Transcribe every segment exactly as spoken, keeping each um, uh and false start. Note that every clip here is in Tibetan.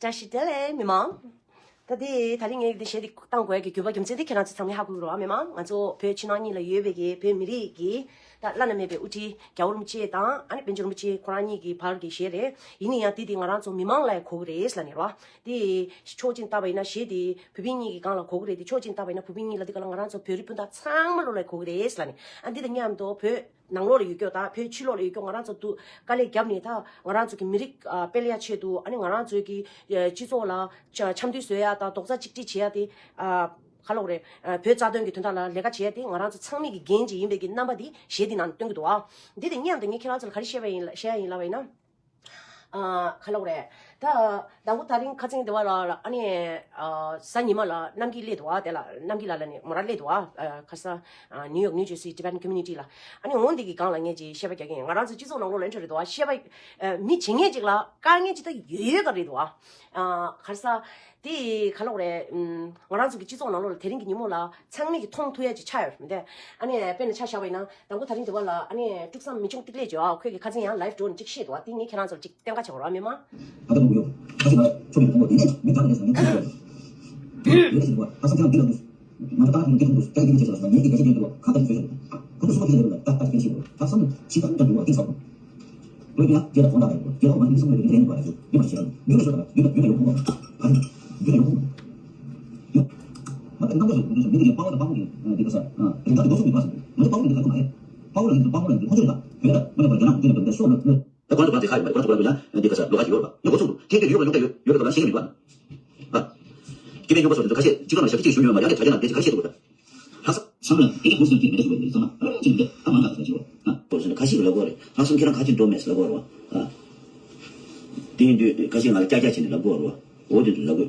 བཀྲ་ཤིས་བདེ་ལེགས་མི་མང་། ད་དེ་ད་རིང་ངས་འདི་གཞས་འདི་བཏང་དགོས་ཀྱི་དགོས་པ་རྒྱུ་མཚན་དེ་ཁྱེད་རང་ཚོ་ཚང་མས་ཧ་གོ་གི་རེད་བ་མི་མང་། ང་ཚོ་བོད་ཕྱི་ནང་གཉིས་ལ་ཡོད་པའི་གི་བོད་མི་རིགས་ཀྱི་ད་བླ་ན་མེད་པའི་དབུ་ཁྲིད་རྒྱལ་བ་རིན་པོ་ཆེ་དང་ཨ་ནི་པཎ་ཆེན་རིན་པོ་ཆེ་ཁོ་རང་གཉིས་ཀྱི་བར་གྱི་གཞས་རེད། ཡིན་ན་ཡང་དེ་དེ་ང་རང་ཚོ་མི་མང་ལ་གོ་གི་རེད་ལབ་ནས་རེད་བ། དེ་ཕྱོགས་གཅིག་ནས་བལྟས་པ་ཡིན་ན་གཞས་དེ་བོད་པ་གཉིས་ཀྱི་སྒང་ལ་གོ་གི་རེད། དེ་ཕྱོགས་གཅིག་ནས་བལྟས་པ་ཡིན་ན་བོད་པ་གཉིས་ལབ་དུས་སྒང་ལ་ང་རང་ཚོ་བོད་རིགས་སྤུན་ཟླ་ཚང་མ་ལོ་ལ་གོ་གི་རེད་ལབ་ནས། ཨ་འདི་དང་མཉམ་དུ་བོད་ནང་ལོགས་ལ་ཡོད་ཀྱོག་ད་བོད་ཕྱི་ལོགས་ལ་ཡོད་ཀྱོག་ང་རང་ཚོ་འདུག་དཀའ་ལས་བརྒྱབ་ནས་ད་ང་རང་ཚོ་གི་མི་རིགས་ཨ་སྤེལ་ཡ་ཆེད་དུ། ཨ་ནི་ང་རང་ཚོའི་གི་ཨ་སྤྱི་ཚོགས་ལ་ཆ་འཆམ་མཐུན་བཟོ་ཡ་དང་རྡོག་རྩ་གཅིག་སྒྲིལ་བྱེད་ཡ་དེ། ཨ་ག་ལབ་དགོས་རེད། ཨ་བོད་རྩ་དོན་གྱི་དོན་དག་ལ་ལས་ཀ་བྱེད་ཡ་དེ་ང་རང་ཚོ་ཚང་མའི་གི་འགན་ཅིག་ཡིན་པའི་གི་རྣམ་པ་དེ་གཞས་དེ་ནང་སྟོན་གྱི་འདུག་ཨ། འདི་དང་མཉམ་དུ་ངས་ཁྱེད་རང་ཚོ་ལ་ག་རེ་བཤད་པ་ཡིན་ལ་བཤད་ཡ་ཡིན་ལབ་པ་ཡིན་ན། ཨ་ག་ལབ་དགོས་རེད། ད་དང་པོ་ད་རིང་ཁ་སང་དེ་བ་ལ་ཨ་ནི་ཨ་གཟའ་ཉི་མ་ལ་རྣམ་རྒྱལ་སླེབས་འདུག་ཨ། དེ་ལ་རྣམ་རྒྱལ་ལགས་ལ་ནི་མོ་ར་སླེབས་འདུག་ཨ། ཨ་ཁ་སང་ཨ་ནིའུ་ཡོག་ནིའུ་ཇར་སི་ཊི་བེ་ཊན་ཀོ་མུ་ནི་ཊི་ལ། ཨ་ནི་འོ་འདི་གི་སྒང་ལ་ངས་ཅིག་བཤད་པ་རྒྱག་གི་ཡིན། ང་རང་ཚོ་སྤྱི་ཚོགས་ནང་ལོགས་ལ་འཕྲོད་རེད་འདུག་ཨ། བཤད་པ་ཨ་མི་བྱེད་མཁན་ཅིག་ལ་དཀའ་ངལ་ཅིག་ད་ཡོད་ཡོད་ག་རེད་འདུག་ཨ། ཨ་ག་རེ་ཟ། དེ་ག་ལབ་དགོས་རེད། ཨམ་ང་རང་ཚོ་གི་སྤྱི་ཚོགས་ནང་ལོགས་ལ་དེ་རིང་གི་ཉིན་མོ་ལ་ཚང་མས་ཀྱིས་མཐོང་ཐུབ་ཡ་ཅིག་ཆགས་ཡོད་རེད་མི་འདུག་ཨ་ནི་དཔེར་ན་ཆ་བཞག་པ་ཡིན་ན་དང་པོ་ད་རིང་དེ་བ་ལ་ཨ་ནི་དཀྲུག་ས་མི་ཆུང་ཏིག་ལེ་ཇོ་ཨ་ཁོས་ཀྱི་ཁ་སང་ཡང་ལའིབ་འགྲོ་ནས་ཅིག་བཤད་འདུག་ཨ། དེ་ངས་ཁྱེད་རང་ཚོར་ཅིག་བསྟན་བཀའ་བྱེད་དགོས་རེད་མི་མང་། ཨ་ད་དུང་ཡོད། ཨ་ཤི་ན་ཆོ་མེད་དུ་མོ་དེ་མི་ད་ནས་སང་ཉིན་ཁྱེད་ཚོ་ཡོད་ལ་ཤི་ན་ཁྱེད་ཚོ་ཡོད། ཨ་སང་ཁྱེད་རང་འདི་ལ་འདུག་ང་ཚོ་ད་ལྟ་ཡོང་གི་ཚོ་ད་ཡོང་གི་ཚོ་ང་ཡོད་ཀྱི་ག་ཚོད་ཡོད་འདུག་ཁ་ད་ཚོད་ཡོད། ཁོ་ཚོ་སུ་ཁ་ཚོད་ཡོད་འདུག་ད་ད་ཚོད་ཡོད། ད་སང་ཕྱི་ད་འདྲ་འདུག་ཨ་ཏིང་ས། ལོས་ཡང་ཁྱེད་ལ་དགོངས་དག་རེད། ཁྱེད་ལ་འོ་མ་ཡིན་སོང་བའི་ལུས་ལྡན་པ་རེད། ཡོད་མ་ཤེས་ར། ཡོད་ལ་ཤོད་དང་ཡོད་ལ་ཡོད་ལ་ཡོད་ལ་ཡོད་ལ་ཡོད་ལ་ཡོད་ལ་ཡོད། མ་ད་རྣམ་པ་ཚོ་མི་ཚོ་མི་འདི་ལ་དཔའ་བོ་དང་དཔའ་མོ་གི་འདི་ག་ས་རིགས་དག་འདི་འགོ་ཚུགས་མི་པ་སོང་། ང་ཚོ་དཔའ་བོ་འདི་ག་ཚོད་མ་རེད། དཔའ་བོ་ལ་ཡིན་ཚོ་དཔའ་མོ་ལ་ཡིན་ཚོ་ཁོ་ཚོ་རེད། ད་བོད་ལ་མ་ལ་བ་རྒྱ་ནག་འདི་ལ་འདི་སོགས་ལ་ད་ཁོ་ཚོ་ཁ་ཅིག་ཁ་ཡོད་མ་རེད། ཁོ་ཚོ་ཁོ་ཚོ་ཡང་འདི་ག་ས་ལོ་ཁ་ཅིག་ཡོད་རེད་པ། ཡང་འགོ་ཚུགས་འདུག་དེ་འདི་ཡོད་པ་ཡོང་ད་ཡོད་ཡོད་རེད་པ་ལ་ཤེས་ཀྱི་མི་འདུག་ཨ། ཨ། སྐྱེ་ཕན་ཡོད་པ་སོགས་ཚོ་ཁ་ཤས་སྤྱི་ཚོགས་ནང་ཞབས་ཕྱི་ཅིག་ཞུ་མྱོང་ཡོད་མ་རེད། ཡང་ལས་དྲ་རྒྱ་ནང་འདི་ཅིག་ཁ་ཤས་ཤིག་ཡོད་རེད་པ། ལྷག་བསམ་ལ་དེ་ག་ཕུགས་བསམ་དེ་མེད་ད་ཞུ་བ་ཡིན་ཙང་ཨ་ཅིག་འདི་ཨ་མ་འདྲ་ཟེར་ཞུ་བ། ཨ། ཁོ་ཚོ་ཁ་ཤས་ལབ་གོ་རེད། ལྷག་བསམ་ཁྱེད་རང་ཁ་ཅིག་འགྲོ་མེད་ཟེར་ལབ་གོ་རེད་པ། ཨ། དེ་ཡིན་དུས་ཁ་ཤས་ང་ལ་ཀྱག་ཀྱག་བྱས་ནས་ལབ་གོ་རེད་པ། འོ་དེ་ཚོ་ལབ་གོ།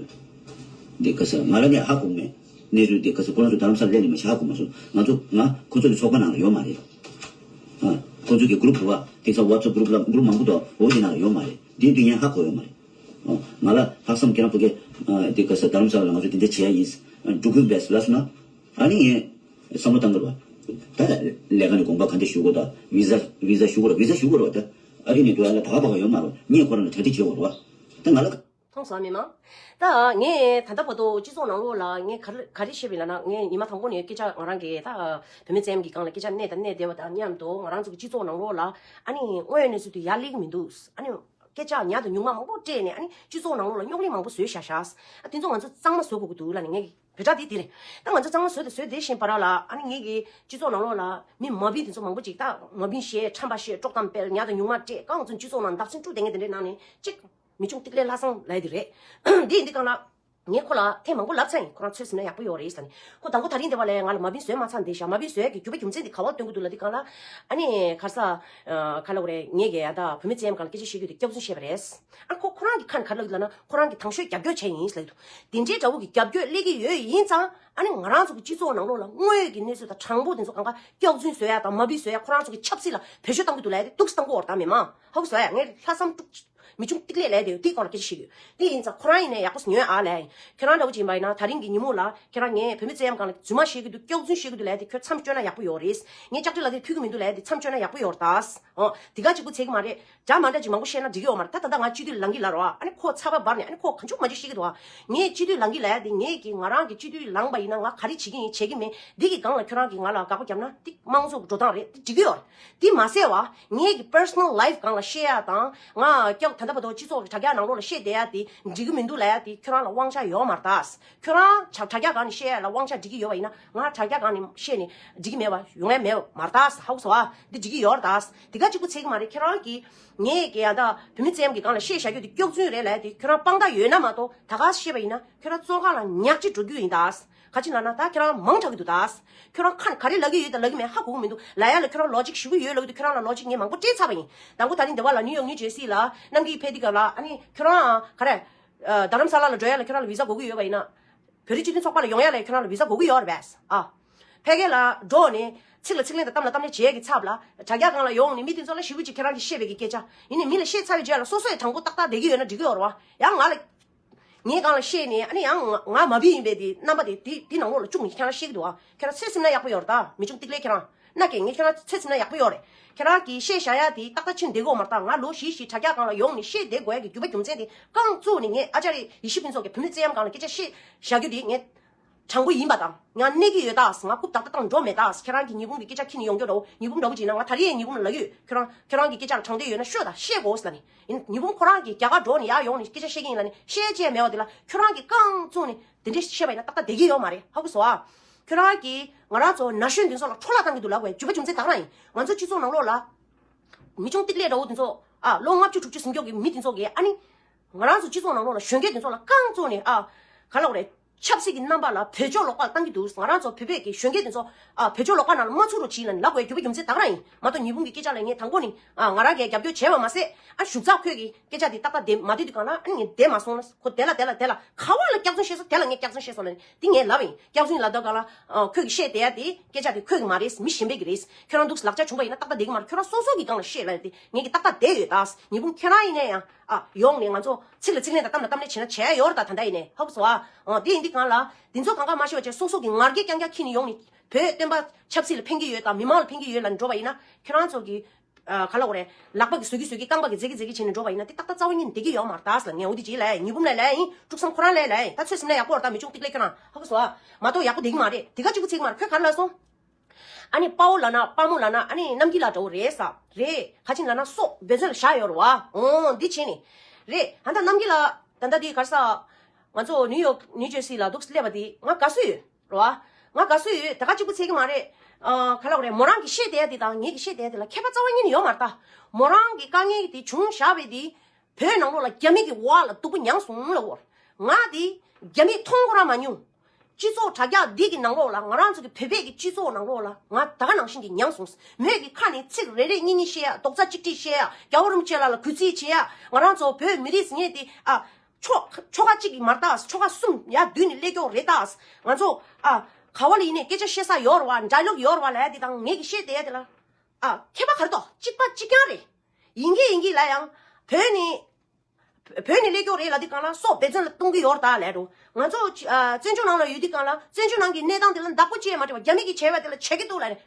འདི་ག་ས་ང་ལ་ནས་ཧ་གོ་མེད། གནས་ཚུལ་འདི་ག་ས་ཁོ་རང་ཚོ་རྡ་རམ་ས་ལ་སླེབས་ནས་མ་ཤི་ཧ་གོ་མ་སོང་། ང་ཚོ་ང་ཁོ་ཚོ་གི་ཚོགས་པ་ནང་ལ་ཡོད་མ་རེད། ཨ། ཁོ་ཚོ་གི་གུ་རུབ་རེད་པ། དེང་སང་ཝ་ཊི་སེབ་གུ་རུབ་ལ་གུ་རུབ་མང་པོ་འདུག་འོ་དེ་ནང་ལ་ཡོད་མ་རེད། དེ་དུས་ངས་ཧ་གོ་ཡོད་མ་རེད། ཨ། ང་ལ་ལྷག་བསམ་ཁྱེད་རང་ཕ་གི་ཨ་འདི་ག་ས་རྡ་རམ་ས་ལ་ང་ཚོ་དེ་འདྲ་བྱེད་ཡ་ཡིན། འགྲོ་གི་ཡིན་པས་ལབ་སོང་ན། ཨ་ནི་ངས་བསམ་བློ་བཏང་གི་རེད་པ། ད་ལས་ཀ་ནས་དགོངས་པ་ག་འདྲ་ཞུ་དགོས་དང་། བི་ཟ་བི་ཟ་ཞུ་དགོས་རེད། བི་ཟ་ཞུ་དགོས་རེད་པ། ད་ཨ་རི་ནས་འགྲོ་ཡ་ལ་ད་ག་པ་ག་ཡོད་མ་རེད། ངས་ཁོ་རང་ལ་གྲ་སྒྲིག་བྱེད་དགོས་རེད་པ། ད་ང་ལ། མཐོང་སོང་ཨ་མི་མང་། ད་ངས་ད་ལྟ་བར་དུ་སྤྱི་ཚོགས་ནང་ལོགས་ལ་ངས་ག་རེ་ག་རེ་བཤད་པ་ཡིན་ལབ་ན། ངས་ཉི་མ་དང་པོ་ནས་སྐད་ཆ་ང་རང་གིས་ད་བུད་མེད་རྩེད་མོ་གི་སྒང་ལ་སྐད་ཆ་གནས་དང་གནས་བསྡད་པ་དང་མཉམ་དུ་ང་རང་ཚོ་གི་སྤྱི་ཚོགས་ནང་ལོགས་ལ་ཨ་ནི་དངོས་ཡོད་གནས་ཚུལ་དེ་ཡར་སླེབས་ཀྱི་མི་འདུག་ཨ་ནི་སྐད་ཆ་ཉག་དང་ཉུང་མ་མང་པོ་སྤྲད་ནས་ཨ་ནི་སྤྱི་ཚོགས་ནང་ལོགས་ལ་རྙོག་གླེང་མང་པོ་བཟོས་བཞག་ཤག་ཨ་དེ་ཚོ་ང་ཚོ་གཙང་མ་བཟོ་དགོས་ཀྱི་འདུག་ལབ་ནས་ངས་བོད་སྒྲ་དེ་དེ་རེད། ད་ང་ཚོ་གཙང་མ་བཟོས་དང་བཟོས་བསྡད་བཞིན་པ་ར་ལ་ཨ་ནི་ངས་གི་སྤྱི་ཚོགས་ནང་ལོགས་ལ་མི་མ་བིན་དེ་ཚོ་མང་པོ་ཅིག་ད་མ་བིན་བཤད་ཁྲམ་པ་བཤད་དཀྲོག་གཏམ་སྤེལ་ཉག་དང་ཉུང་མ་སྤྲད་གང་ཚོ་སྤྱི་ཚོགས་ནང་བརྡབ་གསིག་དཀྲུག་བསྡད་མཁན་དེ་འདྲའི་ནང་ནས་གཅིག་མི་ཆུང་ཏིག་ལེ་ལྷག་བསམ་ལབ་ཡ་དེ་རེད། འདི་ཡིན་དུས་སྒང་ལ། ངས་ཁོ་ལ་ཐེངས་མང་པོ་ལབ་ཚར་ཡིན། ཁོ་རང་ཚོད་ཟིན་ན་ཡག་པོ་ཡོད་རེད་ཟེར་ནས། ཁོ་དང་པོ་ད་རིང་འདི་བ་ལས་ང་ལ་མ་བིན་བཟོས་མ་ཚར་འདི་བཞག་མ་བིན་བཟོས་ཡ་གི་རྒྱུ་པ་རྒྱུ་མཚན་འདི་ག་པར་སྟོན་གི་འདུག་ལབ་དུས་སྒང་ལ། ཨ་ནི་ག་རེ་ཟ། ཨ་ག་ལབ་དགོས་རེད། ངས་ཀྱི་ཡ་ད་བུད་མེད་རྩེད་མོ་སྒང་ལ་སྐད་ཆ་བཤད་རྒྱུ་དེ་སྐྱག་རྫུན་བཤད་པ་རེད། ཨ་ཁོ་ཁོ་རང་གི་ཁ་ནས་ག་རེ་ལབ་ཀྱི་ལབ་ན་ཁོ་རང་གི་དང་ཤོས་རྒྱབ་སྐྱོར་བྱས་ཡིན་ཟེར་ལབ་ཀྱི་འདུག་དེ་འདྲའི་འདྲ་བོ་གི་རྒྱབ་སྐྱོར་སླེབས་ཀྱི་ཡོད་ཡིན་ཙང་། ཨ་ནི་ང་རང་ཚོ་གི་སྤྱི་ཚོགས་ནང་ལོགས་ལ་དངོས་ཡོད་ཀྱི་གནས་ཚུལ་དང་དྲང་པོ་དེ་ཚོ་གང་ག་སྐྱག་རྫུན་བཟོ་ཡ་དང་མ་བིན་བཟོ་ཡ་ཁོ་རང་ཚོ་གི་ཆབ་སྲིད་ལ་བེད་སྤྱོད་གཏང་གི་འདུག་ལབ་ཡ་དེ་འདུག་སེ་གཏང་གི་ཡོད་རེད་ད་མི་མང་། ཧ་གོ་སོང་ཡ། ངས་ལྷག་བསམ་དཀྲུག་མི་ཆུང་ཏིག་ལེ་ལབ་ཡ་དེ་དེའི་སྒང་ལ་སྐད་ཆ་བཤད་ཀྱི་ཡོད། དེ་ཡིན་ཙང་ཁོ་རང་ཡིན་ནའི་ཡག་པོ་ཉོན་ཨ་ལབ་ཡ་ཡིན། ཁྱེད་རང་འདྲ་བོ་ཅིག་ཡིན་པ་ཡིན་ན་ད་རིང་གི་ཉིན་མོ་ལ་ཁྱེད་རང་ངས་བུད་མེད་རྩེད་མོ་སྒང་ལ་རྫུན་མ་བཤད་ཀྱི་འདུག་སྐྱག་རྫུན་བཤད་ཀྱི་འདུག་ལབ་ཡ་དེ་ཁྱོད་མཚམས་སྐྱོར་ན་ཡག་པོ་ཡོད་རེད། ངས་ལྕགས་རི་ལགས་དེ་ཕུལ་གྱི་མི་འདུག་ལབ་ཡ་དེ་མཚམས་སྐྱོར་ན་ཡག་པོ་ཡོད་རེད་ད། ཨོ། དེ་ག་གཅིག་པུ་ཚད་ཀྱི་མ་རེད། འདྲ་མ་འདྲ་ཅིག་མང་པོ་བཤད་ན་འགྲིག་གི་ཡོད་མ་རེད་ད། ད་ལྟ་ང་སྤྱི་འཐུས་ལངས་ཀྱི་ལབ་རོགས་ཨ། ཨ་ནི་ཁོ་ཚ་བ་འབར་ནས་ཨ་ནི་ཁོ་གང་བྱུང་མ་བྱུང་བཤད་ཀྱི་འདུག་ཨ། ངས་སྤྱི་འཐུས་ལངས་ཀྱི་ལབ་ཡ་དེ་ངས་ཀྱི་ང་རང་གི་སྤྱི་འཐུས་ལངས་པ་ཡིན་ན་ང་ག་རེ་བྱེད་ཀྱི་ཡིན་བྱེད་ཀྱི་མེད། འདི་གི་སྒང་ལ་ཁྱོད་རང་གིས་ང་ལ་དགག་པ་བརྒྱབ་ན་འདི་དམངས་གཙོ་གི་འགྲོ་སྟངས་རེད། འདི་འགྲིག་གི་ཡོད་རེད། འདི་མ་ཟད་བ་ངས་ཀྱི་པར་སོ་ནལ་ལའིཕ་སྒང་ལ་བཤད་ཡ་དང་ང་སྐྱག་ད་ལྟ་བར་དུ་སྤྱི་ཚོགས་ཀྱི་དྲ་རྒྱ་ནང་ལོགས་ལ་བཤད་བསྡད་ཡ་དེ་འགྲིག་གི་མི་འདུག་ལབ་ཡ་དེ་ཁྱོད་རང་ལ་དབང་ཆ་ཡོད་མ་རེད་ད། ཁྱོད་རང་དྲ་དྲ་རྒྱ་སྒང་ནས་བཤད་ཡ་ལ་དབང་ཆ་འགྲིག་གི་ཡོད་པ་ཡིན་ན་ང་དྲ་རྒྱ་སྒང་ནས་བཤད་ནས་འགྲིག་གི་མེད་པ་ཡོང་ཡ་མེད་པ་མ་རེད་ད། ཧ་གོ་སོང་ཨ། འདི་འགྲིག་གི་ཡོད་རེད་ད། དེ་ག་གཅིག་པུ་ཚད་ཀྱི་མ་རེད། ཁྱེད་རང་གིས་ངས་ཀྱི་ཡ་ད་བུད་མེད་རྩེད་མོ་གི་སྒང་ལ་བཤད་བཞག་རྒྱུ་དེ་སྐྱག་རྫུན་རེད་ལབ་ཡ་དེ་ཁྱོད་རང་དཔང་རྟགས་ཡོད་ན་མ་གཏོགས་ད་ག་བཤད་པ་ཡིན་ན་ཁྱོད་རང་བཙོན་ཁང་ལ་ཉག་གཅིག་འགྲོ་རྒྱུ་ཡིན་ད། ག་ཅི་ལབ་ན་ད་ཁྱེད་རང་མང་དྲགས་ཀྱི་འདུག་ད། ཁྱོད་རང་ཁ་ནས་ག་རེ་ལབ་ཀྱི་ཡོད་དང་ལབ་ཀྱི་མེད་ཧ་གོ་གི་མི་འདུག་ལབ་ཡ་ལ་ཁྱོད་རང་ལོ་ཇིག་ཞུ་གི་ཡོད་ལབ་ཀྱི་འདུག་ཁྱོད་རང་ལ་ལོ་ཇིག་ངས་མང་པོ་སྤྲད་ཚར་བ་ཡིན། དང་པོ་ད་རིང་འདི་བ་ལ་ནིའུ་ཡོག་ནིའུ་ཇར་སི་ལ་གནམ་གྱི་ཕེབས་དུས་སྒང་ལ་ཨ་ནི་ཁྱོད་རང་ག་རེ། རྡ་རམ་ས་ལ་ལ་འགྲོ་ཡ་ལ་ཁྱོད་རང་ལ་བི་ཟ་དགོས་ཀྱི་ཡོད་པ་ཡིན་ན། བོད་རིགས་སྤྱི་མཐུན་ཚོགས་པ་ལ་ཡོང་ཡ་ལ་ཁྱོད་རང་ལ་བི་ཟ་དགོས་ཀྱི་ཡོད་རེད་པས། ཨ། ཕ་གི་ལ་འགྲོ་ནས་ཚིག་ལ་ཚིག་ལན་དང་གཏམ་ལ་གཏམ་ལན་བྱེད་ཀྱི་ཚབ་ལ་དྲ་རྒྱ་སྒང་ལ་ཡོང་ནས་མི་དེ་ཚོ་ལ་ཞེ་པོ་ཅིག་ཁྱེད་རང་གིས་བཤད་པའི་གི་སྐད་ཆ་ཡིན་ནས་མི་ལ་བཤད་ཚར་བའི་རྗེས་ལ་སོ་སོས་དྲང་པོ་ཏག་ཏག་བསྡད་ཀྱི་ཡོད་ན་འགྲིག་གི་ཡོད་རེད་བ། ཡང་ང་ལ་ངའི་སྒང་ལ་བཤད་ནས་ཨ་ནི་ཡང་ང་མ་བི་ཡིན་པའི་དེ་རྣམ་པ་དེ་དེ་དེ་ནང་ལོགས་ལ་བཅུག་ནས་ཁྱེད་རང་བཤད་ཀྱི་འདུག་བ། ཁྱེད་རང་ཚོད་ཟིན་ན་ཡག་པོ་ཡོད་རེད་ད། མི་ཆུང་ཏིག་ལེ་ཁྱེད་རང་ ན་ཀྱེ་ངས་ཁྱེད་རང་ཚོད་ཟིན་ན་ཡག་པོ་ཡོད་རེད། ཁྱེད་རང་གིས་བཤད་བཞག་ཡ་དེ་ཏག་ཏག་ཕྱིན་བསྡད་དགོས་མ་རེད། ད་ང་ལོ་བཞི་བཞི་དྲ་རྒྱ་སྒང་ལ་ཡོང་ནས་བཤད་བསྡད་དགོས་ཡ་གི་རྒྱུ་བ་རྒྱུ་མཚན་དེ་རྐང་བཙུགས་ནས་ངས་ཨ་ཅར་ཡེ་ཤེས་ཕུན་ཚོགས་ཀྱི་བུད་མེད་བཙན་གཡེམ་སྒང་ལ་སྐད་ཆ་བཤད་བཞག་རྒྱུ་དེ་ངས་དྲང་པོ་ཡིན་པ་དང་། ང་གནས་ཀྱི་ཡོད་ད། ང་རྐུབ་ཏག་ཏག་བཏང་འགྲོ་མེད་ད། ཁྱེད་རང་གིས་ཉི་འབུམ་གྱི་སྐད་ཆ་ཁྱེར་ནས་ཡོང་རྒྱུ་འདྲ་བོ། ཉི་འབུམ་འདྲ་བོ་བྱས་ན་ང་ད་རེས་ཉི་འབུམ་ལ་ལབ་ཡོད། ཁྱེད་རང་ཁྱེད་རང་གི་སྐད་ཆ་ལ་དྲང་བདེན་ཡོད་ན་ཤོད་ད། བཤད་དགོས་ལབ་ནས། ཡིན་ཉི་འབུམ་ཁོ་རང་གིས་རྒྱ་གར་འགྲོ་ནས་ཡར་ཡོང་ནས་སྐད་ཆ་བཤད་ཀྱི་ཡིན་ལབ་ནས་བཤད་བྱས་མེད་པ་དེ་ལ་ཁྱོད་རང་གིས་རྐང་བཙུགས་ནས་དེ་འདྲས་བཤད་པ་ཡིན་ན་ཏག་ཏག་བསྡད་ཀྱི་ཡོད་མ་རེད། ཧ་གོ་སོང་ཨ། ཁྱོད་རང་གིས་ང་རང་ཚོ་ན་གཞོན་འདི་ཚོ་ལ་འཕྲོ་བརླག་བཏང་གི་འདུག་ལབ་དགོས་ཡ་རྒྱུ་བ་རྒྱུ་མཚན་ད་ག་རང་ཡིན། ང་ཚོ་སྤྱི་ཚོགས་ནང་ལོགས་ལ་མི་ཆུང་ཏིག་ལས་འདྲ་བོ་འདི་ཚོ་ཨ་ལོ་ལྔ་བཅུ་དྲུག་ཅུ་ཟིན་མཁན་གྱི་མི་འདི་ཚོ་གིས་ཨ་ནི་ང་རང་ཚོ་སྤྱི་ཚོགས་ནང་ལོགས་ལ་གཞོན་སྐྱེས་འདི་ཚོ་ལ་རྐང་བཙུགས་ནས་ཨ་ག་ལབ་དགོས་རེད། ཆབ་སྲིད་ཀྱི་རྣམ་པ་ལ་བེད་སྤྱོད་ལོག་པ་བཏང་གི་འདུག་ང་རང་ཚོ་བོད་པས་ཀྱི་གཞོན་སྐྱེས་དེ་ཚོ་ཨ་བེད་སྤྱོད་ལོག་པ་ནང་ལ་མ་ཚུད་རོགས་གྱིས་ལབ་ནས་ལབ་དགོས་རྒྱུ་བ་རྒྱུ་མཚན་ད་ག་རང་ཡིན། མ་གཏོགས་ཉི་འབུམ་གྱི་སྐད་ཆ་ལ་ངས་དང་པོ་ནས་ཨ་ང་རང་གིས་རྒྱབ་སྐྱོར་བྱས་པ་མ་ཟད། ཨ་ཞུ་ཚགས་ཁོས་ཀྱི་སྐད་ཆ་དེ་ཏག་ཏག་དེ་མ་བསྡད་དུས་གང་ལ་ཨ་ནི་ངས་བསྡད་མ་སོང་ལ་ཁོ་དེ་ལ་དེ་ལ་དེ་ལ་ག་བ་ལ་སྐྱག་རྫུན་བཤད་སོང་། དེ་ལ་ངས་སྐྱག་རྫུན་བཤད་སོང་ལབ་ནས་འདི་ངས་ལབ་ཡིན། སྐྱག་རྫུན་ལབ་དུས་གང་ལ་ཨ་ཁོས་ཀྱི་བཤད་བསྡད་ཡ་དེ་སྐད་ཆ་དེ་ཁོས་ཀྱི་མ་རེད། མི་གཞན་པའི་གི་རེད། ཁྱོད་རང་འདུག་ལག་ཆ་བྱུང་པ་ཡིན་ན་ཏག་ཏག་བསྡད་ཀྱི་མ་རེད། ཁྱོད་རང་སོ་སོ་གི་སྒང་ལ་བཤད་ལབ་ཡ་དེ་ངས་ཀྱི་ཏག་ཏག་བསྡད་ཡོད་ད། ཉི་འབུམ་ཁྱེད་རང་ཡིན་ན་ཡང་ཨ་ཡོང་ནས་ང་ཚོ་ཚིག་ལ་ཚིག་ལན་དང་གཏམ་ལ་གཏམ་ལན་བྱས་ན་བྱས་ཡ་ཡོད་རེད། ད་ད་ལྟ་ཡིན་ནས་ཧ་གོ་སོང་ཨ། ཨོ་དེ་ཡིན་དུས་གང་ལ་དེ་ཚོ་གང་ག་མ་ཤེས་པ་བྱས་སོ་སོ་གི་ང་རྒྱལ་རྐྱང་རྐྱང་ཁྱེར་ནས་ཡོང་ནས་བོད་བསྟན་པ་ཆབ་སྲིད་ལ་ཕན་གྱི་ཡོད་དང་མི་མང་ལ་ཕན་གྱི་ཡོད་ལབ་ནས་འགྲོ་བ་ཡིན་ན་ཁྱོད་རང་ཚོ་གི་ཨ་ག་ལབ་དགོས་རེད། ལག་པ་གིས་བཟོས་ཀྱི་བཟོས་ཀྱི་རྐང་པ་གིས་འཛེགས་ཀྱི་འཛེགས་ཀྱི་བྱས་ནས་འགྲོ་བ་ཡིན་ན་དེ་ཏག་ཏག་རྩ་བ་ཉིད་ནས་བསྡད་ཀྱི་ཡོད་མ་རེད་ད་ཟེར་ལབ། ངས་འོ་དེ་ཅིག་ལབ་ཡིན། ཉི་འབུམ་ལ་ལབ་ཡིན། ཕྲུག་བསམ་ཁོ་རང་ལ་ལབ་ཡིན། ད་ཚོད་ཟིན་ན་ཡག་པོ་རེད། ད་མི་ཆུང་ཏིག་ལེ་ཁྱོད་རང་ཧ་གོ་སོང་ཨ། མ་གཏོགས་ཡག་པོ་བསྡད་ཀྱི་མ་རེད། དེ་ག་གཅིག་པུ་ཚད་ཀྱི་མ་རེད། ཁོས་ག་རེ་ལབ་སོང་། ཨ་ནི་དཔའ་བོ་ལབ་ན་དཔའ་མོ་ལབ་ན་ཨ་ནི་རྣམ་རྒྱལ་ལགས་འདྲ་བོ་རེད་ཟེར། རེད། ག་ཅི་ལབ་ན་སྲོག་འབད་བརྩོན་ལ་བཞག་ཡོད་རེད་བ། འོ་འདི་བྱས་ནས་རེད། ད་ལྟ་རྣམ་རྒྱལ་ལགས་ད་ལྟ་འདི་ག་རེ་ཟེར། ང་ཚོ་ནིའུ་ཡོག་ནིའུ་ཇར་སི་ལ་འདུག་སླེབས་པ་འདི་ང་དགའ་བསུ་ཡོད་རེད་བ། ང་དགའ་བསུ་ཡོད། དེ་ག་གཅིག་པུ་ཚད་ཀྱི་མ་རེད། ཨ་ག་ལབ་དགོས་རེད། མོ་རང་གིས་བཤད་བསྡད་ཡ་དེ་དང་ངེད་ཀྱིས་བཤད་བསྡད་ཡ་དེ་ལ་ཁྱད་པར་རྩ་བ་ཉིད་ནས་ཡོད་མ་རེད་ད། མོ་རང་གི་དཀའ་ངལ་དེ་བྱུང་བཞག་པའི་དེ་བོད་ནང་ལོགས་ལ་རྒྱ་མི་གི་འོག་ལ་སྡུག་པོ་མྱངས་སོང་ལབ་དགོས་རེད། ང་དེ་རྒྱ་མིས་མཐོང་ཁོ་རང་མ་མྱོང་། སྤྱི་ཚོགས་དྲ་རྒྱ་འདི་གི་ནང་ལོགས་ལ་ང་རང་ཚོ་གི་བོད་པའི་གི་སྤྱི་ཚོགས་ནང་ལོགས་ལ་ང་ད་ག་ནང་བཞིན་གྱི་མྱངས་སོང་། མོས་ཀྱི་ཁ་ནས་ཚིག་རེ་རེ་གཉིས་གཉིས་བཤད་ཡ། རྡོག་རྩ་གཅིག་སྒྲིལ་བཤད་ཡ། རྒྱལ་བ་རིན་པོ་ཆེ་ལགས་ལ་གུས་བརྩི་བྱེད་ཡ། ང་རང་ཚོ་བོད་མི་རིགས་ཟེར་མཁན་དེ་ཨ། ཆོ་ཆོ་ག་གཅིག་གིས་མ་རེད་ད། ཆོ་ག་གསུམ་ཡར་བསྡུས་ནས་སླེབས་ཀྱོག་རེད་ད། ང་ཚོ་ཨ་ག་བ་ལ་ཡིན་ནའི་སྐད་ཆ་བཤད་ས་ཡོད་རེད་བ། ཌའི་ལོག་ཡོད་རེད་བ་ལབ་ཡ་དེ་དང་ངེད་ཀྱིས་བཤད་བསྡད་ཡ་དེ་ལ་ཨ་ཁྱད་པར་ག་རེ་འདུག་གཅིག་པ་གཅིག་རྐྱང་རེད། ཡིན་གྱི་ཡིན་གྱི་ལབ་ཡང་བོད་ནས་བོད་ནས་སླེབས་ཀྱོག་རེད་ལབ་དུས་གང་ལ་སྲོག་འབད་བརྩོན་ལ་གཏོང་གི་ཡོད་རེད་ད་ལབ་འགྲོ། ང་ཚོ་ཨ་བཙན་བྱོལ་ནང་ལ་ཡོད་དུས་གང་ལ་བཙན་བྱོལ་ནང་གི་གནས་སྟངས་དེ་ལ་བདག་པོ་བྱེད་ཡ་མ་བྱེད་པ་རྒྱ་མི་གིས་བྱས་པ་དེ་ལ་བྱེད་ཀྱི་འདུག་ལབ་ནས།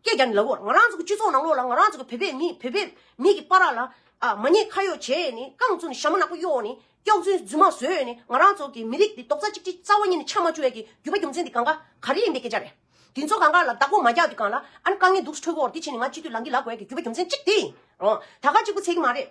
སྐད་རྒྱག་ནས་ལབ་དགོས། ང་རང་ཚོ་གི་སྤྱི་ཚོགས་ནང་ལོགས་ལ་ང་རང་ཚོ་གི་བོད་པའི་མི་བོད་པའི་མི་གི་བར་ལ་ཨ་མ་ཉེས་ཁ་གཡོགས་བྱས་ནས་རྐང་བཙུགས་ནས་ཞྭ་མོ་ནག་པོ་གཡོགས་ནས་སྐྱག་རྫུན་རྫུན་མ་བཟོས་ནས་ང་རང་ཚོ་གི་མི་རིགས་འདི་རྡོག་རྩ་གཅིག་སྒྲིལ་རྩ་བ་ཉིད་ནས་ཆགས་མ་བཅུག་ཡས་ཀྱི་རྒྱུ་བ་རྒྱུ་མཚན་འདི་གང་ག་ག་རེ་ཡིན་པའི་སྐད་ཆ་རེད། འདི་ཚོ་གང་ག་ལ་བདག་པོ་མ་རྒྱག་དུས་གང་ལ་ཨ་ནི་དཀའ་ངལ་འདུག་སེ་འཕྲད་ཀྱི་ཡོད་རེད། དེ་བྱས་ནས་ང་སྤྱི་འཐུས་ལངས་ཀྱི་ལབ་དགོས་ཡས་ཀྱི་རྒྱུ་བ་རྒྱུ་མཚན་གཅིག་དེ་ཡིན། ཨོ་ད་ག་གཅིག་པུ་ཚད་ཀྱི་མ་རེད།